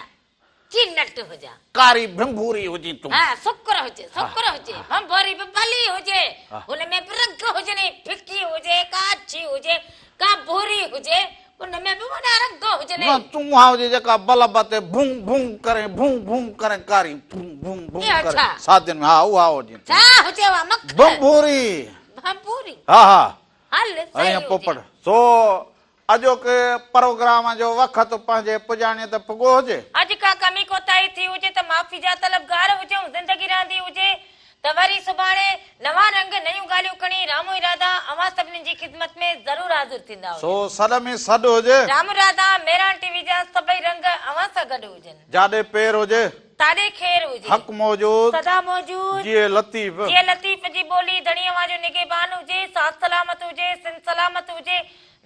Speaker 2: چيلٽ هجان.
Speaker 1: ڪاري ڀنڀوري هجين تون.
Speaker 2: ها شڪر هجي شڪر هجي ڀنڀوري به ڀلي هجي هن ۾ به رنگ هجن ڦڪي هجي ڪا اڇي هجي ڪا ڀوري هجي ان ۾ به وڏا رنگ هجن.
Speaker 1: نه تون اها هجي جيڪا بلب تي ڀون ڀون ڪرين ڀون ڀون ڪرين ڪاري ڀون ڀون ڀون ڪرين سادين ۾ ها اها هجين
Speaker 2: تون. ڇا هجي اها مک.
Speaker 1: ڀنڀوري.
Speaker 2: ڀنڀوري.
Speaker 1: ها ها.
Speaker 2: هل صحيح هجي.
Speaker 1: پوپٽ سو اڄوڪي پروگرام جو وقت پنهنجي پڄاڻيء تي پڳو هجي.
Speaker 2: اڄ ڪا ڪمي ڪوتاهي ٿي هجي ته معافي جا طلبگار هجون. زندگي رهندي هجي ته وري سڀاڻي نوان رنگ نيون ڳالهيون کڻي رامو ۽ راڌا اوهان سڀني جي خدمت ۾ ضرور حاضر ٿيندا هجن.
Speaker 1: سو سڏ ۾ سڏ هجي.
Speaker 2: رام راڌا مهراڻ ٽي وي جا سڀئي رنگ اوهان سان گڏ هجن.
Speaker 1: جاڏي پير هجي.
Speaker 2: تاڏي خير هجي.
Speaker 1: حق موجود.
Speaker 2: سدا موجود.
Speaker 1: جيئي لطيف.
Speaker 2: جيئي لطيف جي ٻولي ڌڻي اوهان جو نگهبان هجي، ساٿ سلامت هجي، سنڌ سلامت هجي.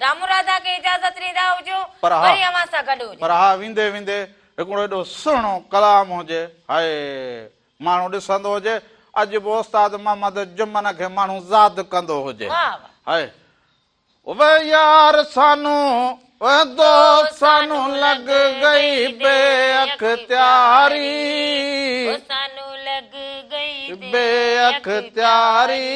Speaker 2: رامو راڌا کي اجازت ڏيندا هجو.
Speaker 1: پر ها.
Speaker 2: وري اوهان سان گڏ هجي.
Speaker 1: پر ها ويندي ويندي هڪڙو ايڏو سهڻو ڪلام هجي. هاء. ماڻهو ڏسندو هجي، اڄ به استاد محمد جمن کي ماڻهو زاد ڪندو هجي.
Speaker 2: واهه واهه.
Speaker 1: هاء وه يار سانو وه دوست سانو لڳ گئي بي اختياري.
Speaker 2: سانو لڳ گئي
Speaker 1: بي اختياري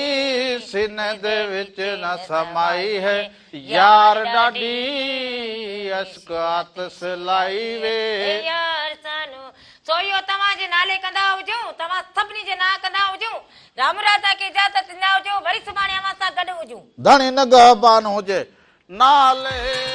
Speaker 1: سيني the وچ نه سمائي هي يار ڏاڍي اشڪ آتش لائي وي.
Speaker 2: يار سانو سو اهو توهان جي نالي ڪندا هجون، توهان سڀني جي نانء ڪندا هجون. رام راڌا کي اجازت ڏيندا هجو، وري سڀاڻي اوهان سان گڏ هجون.
Speaker 1: ڌڻي نگهبان هجي نالي.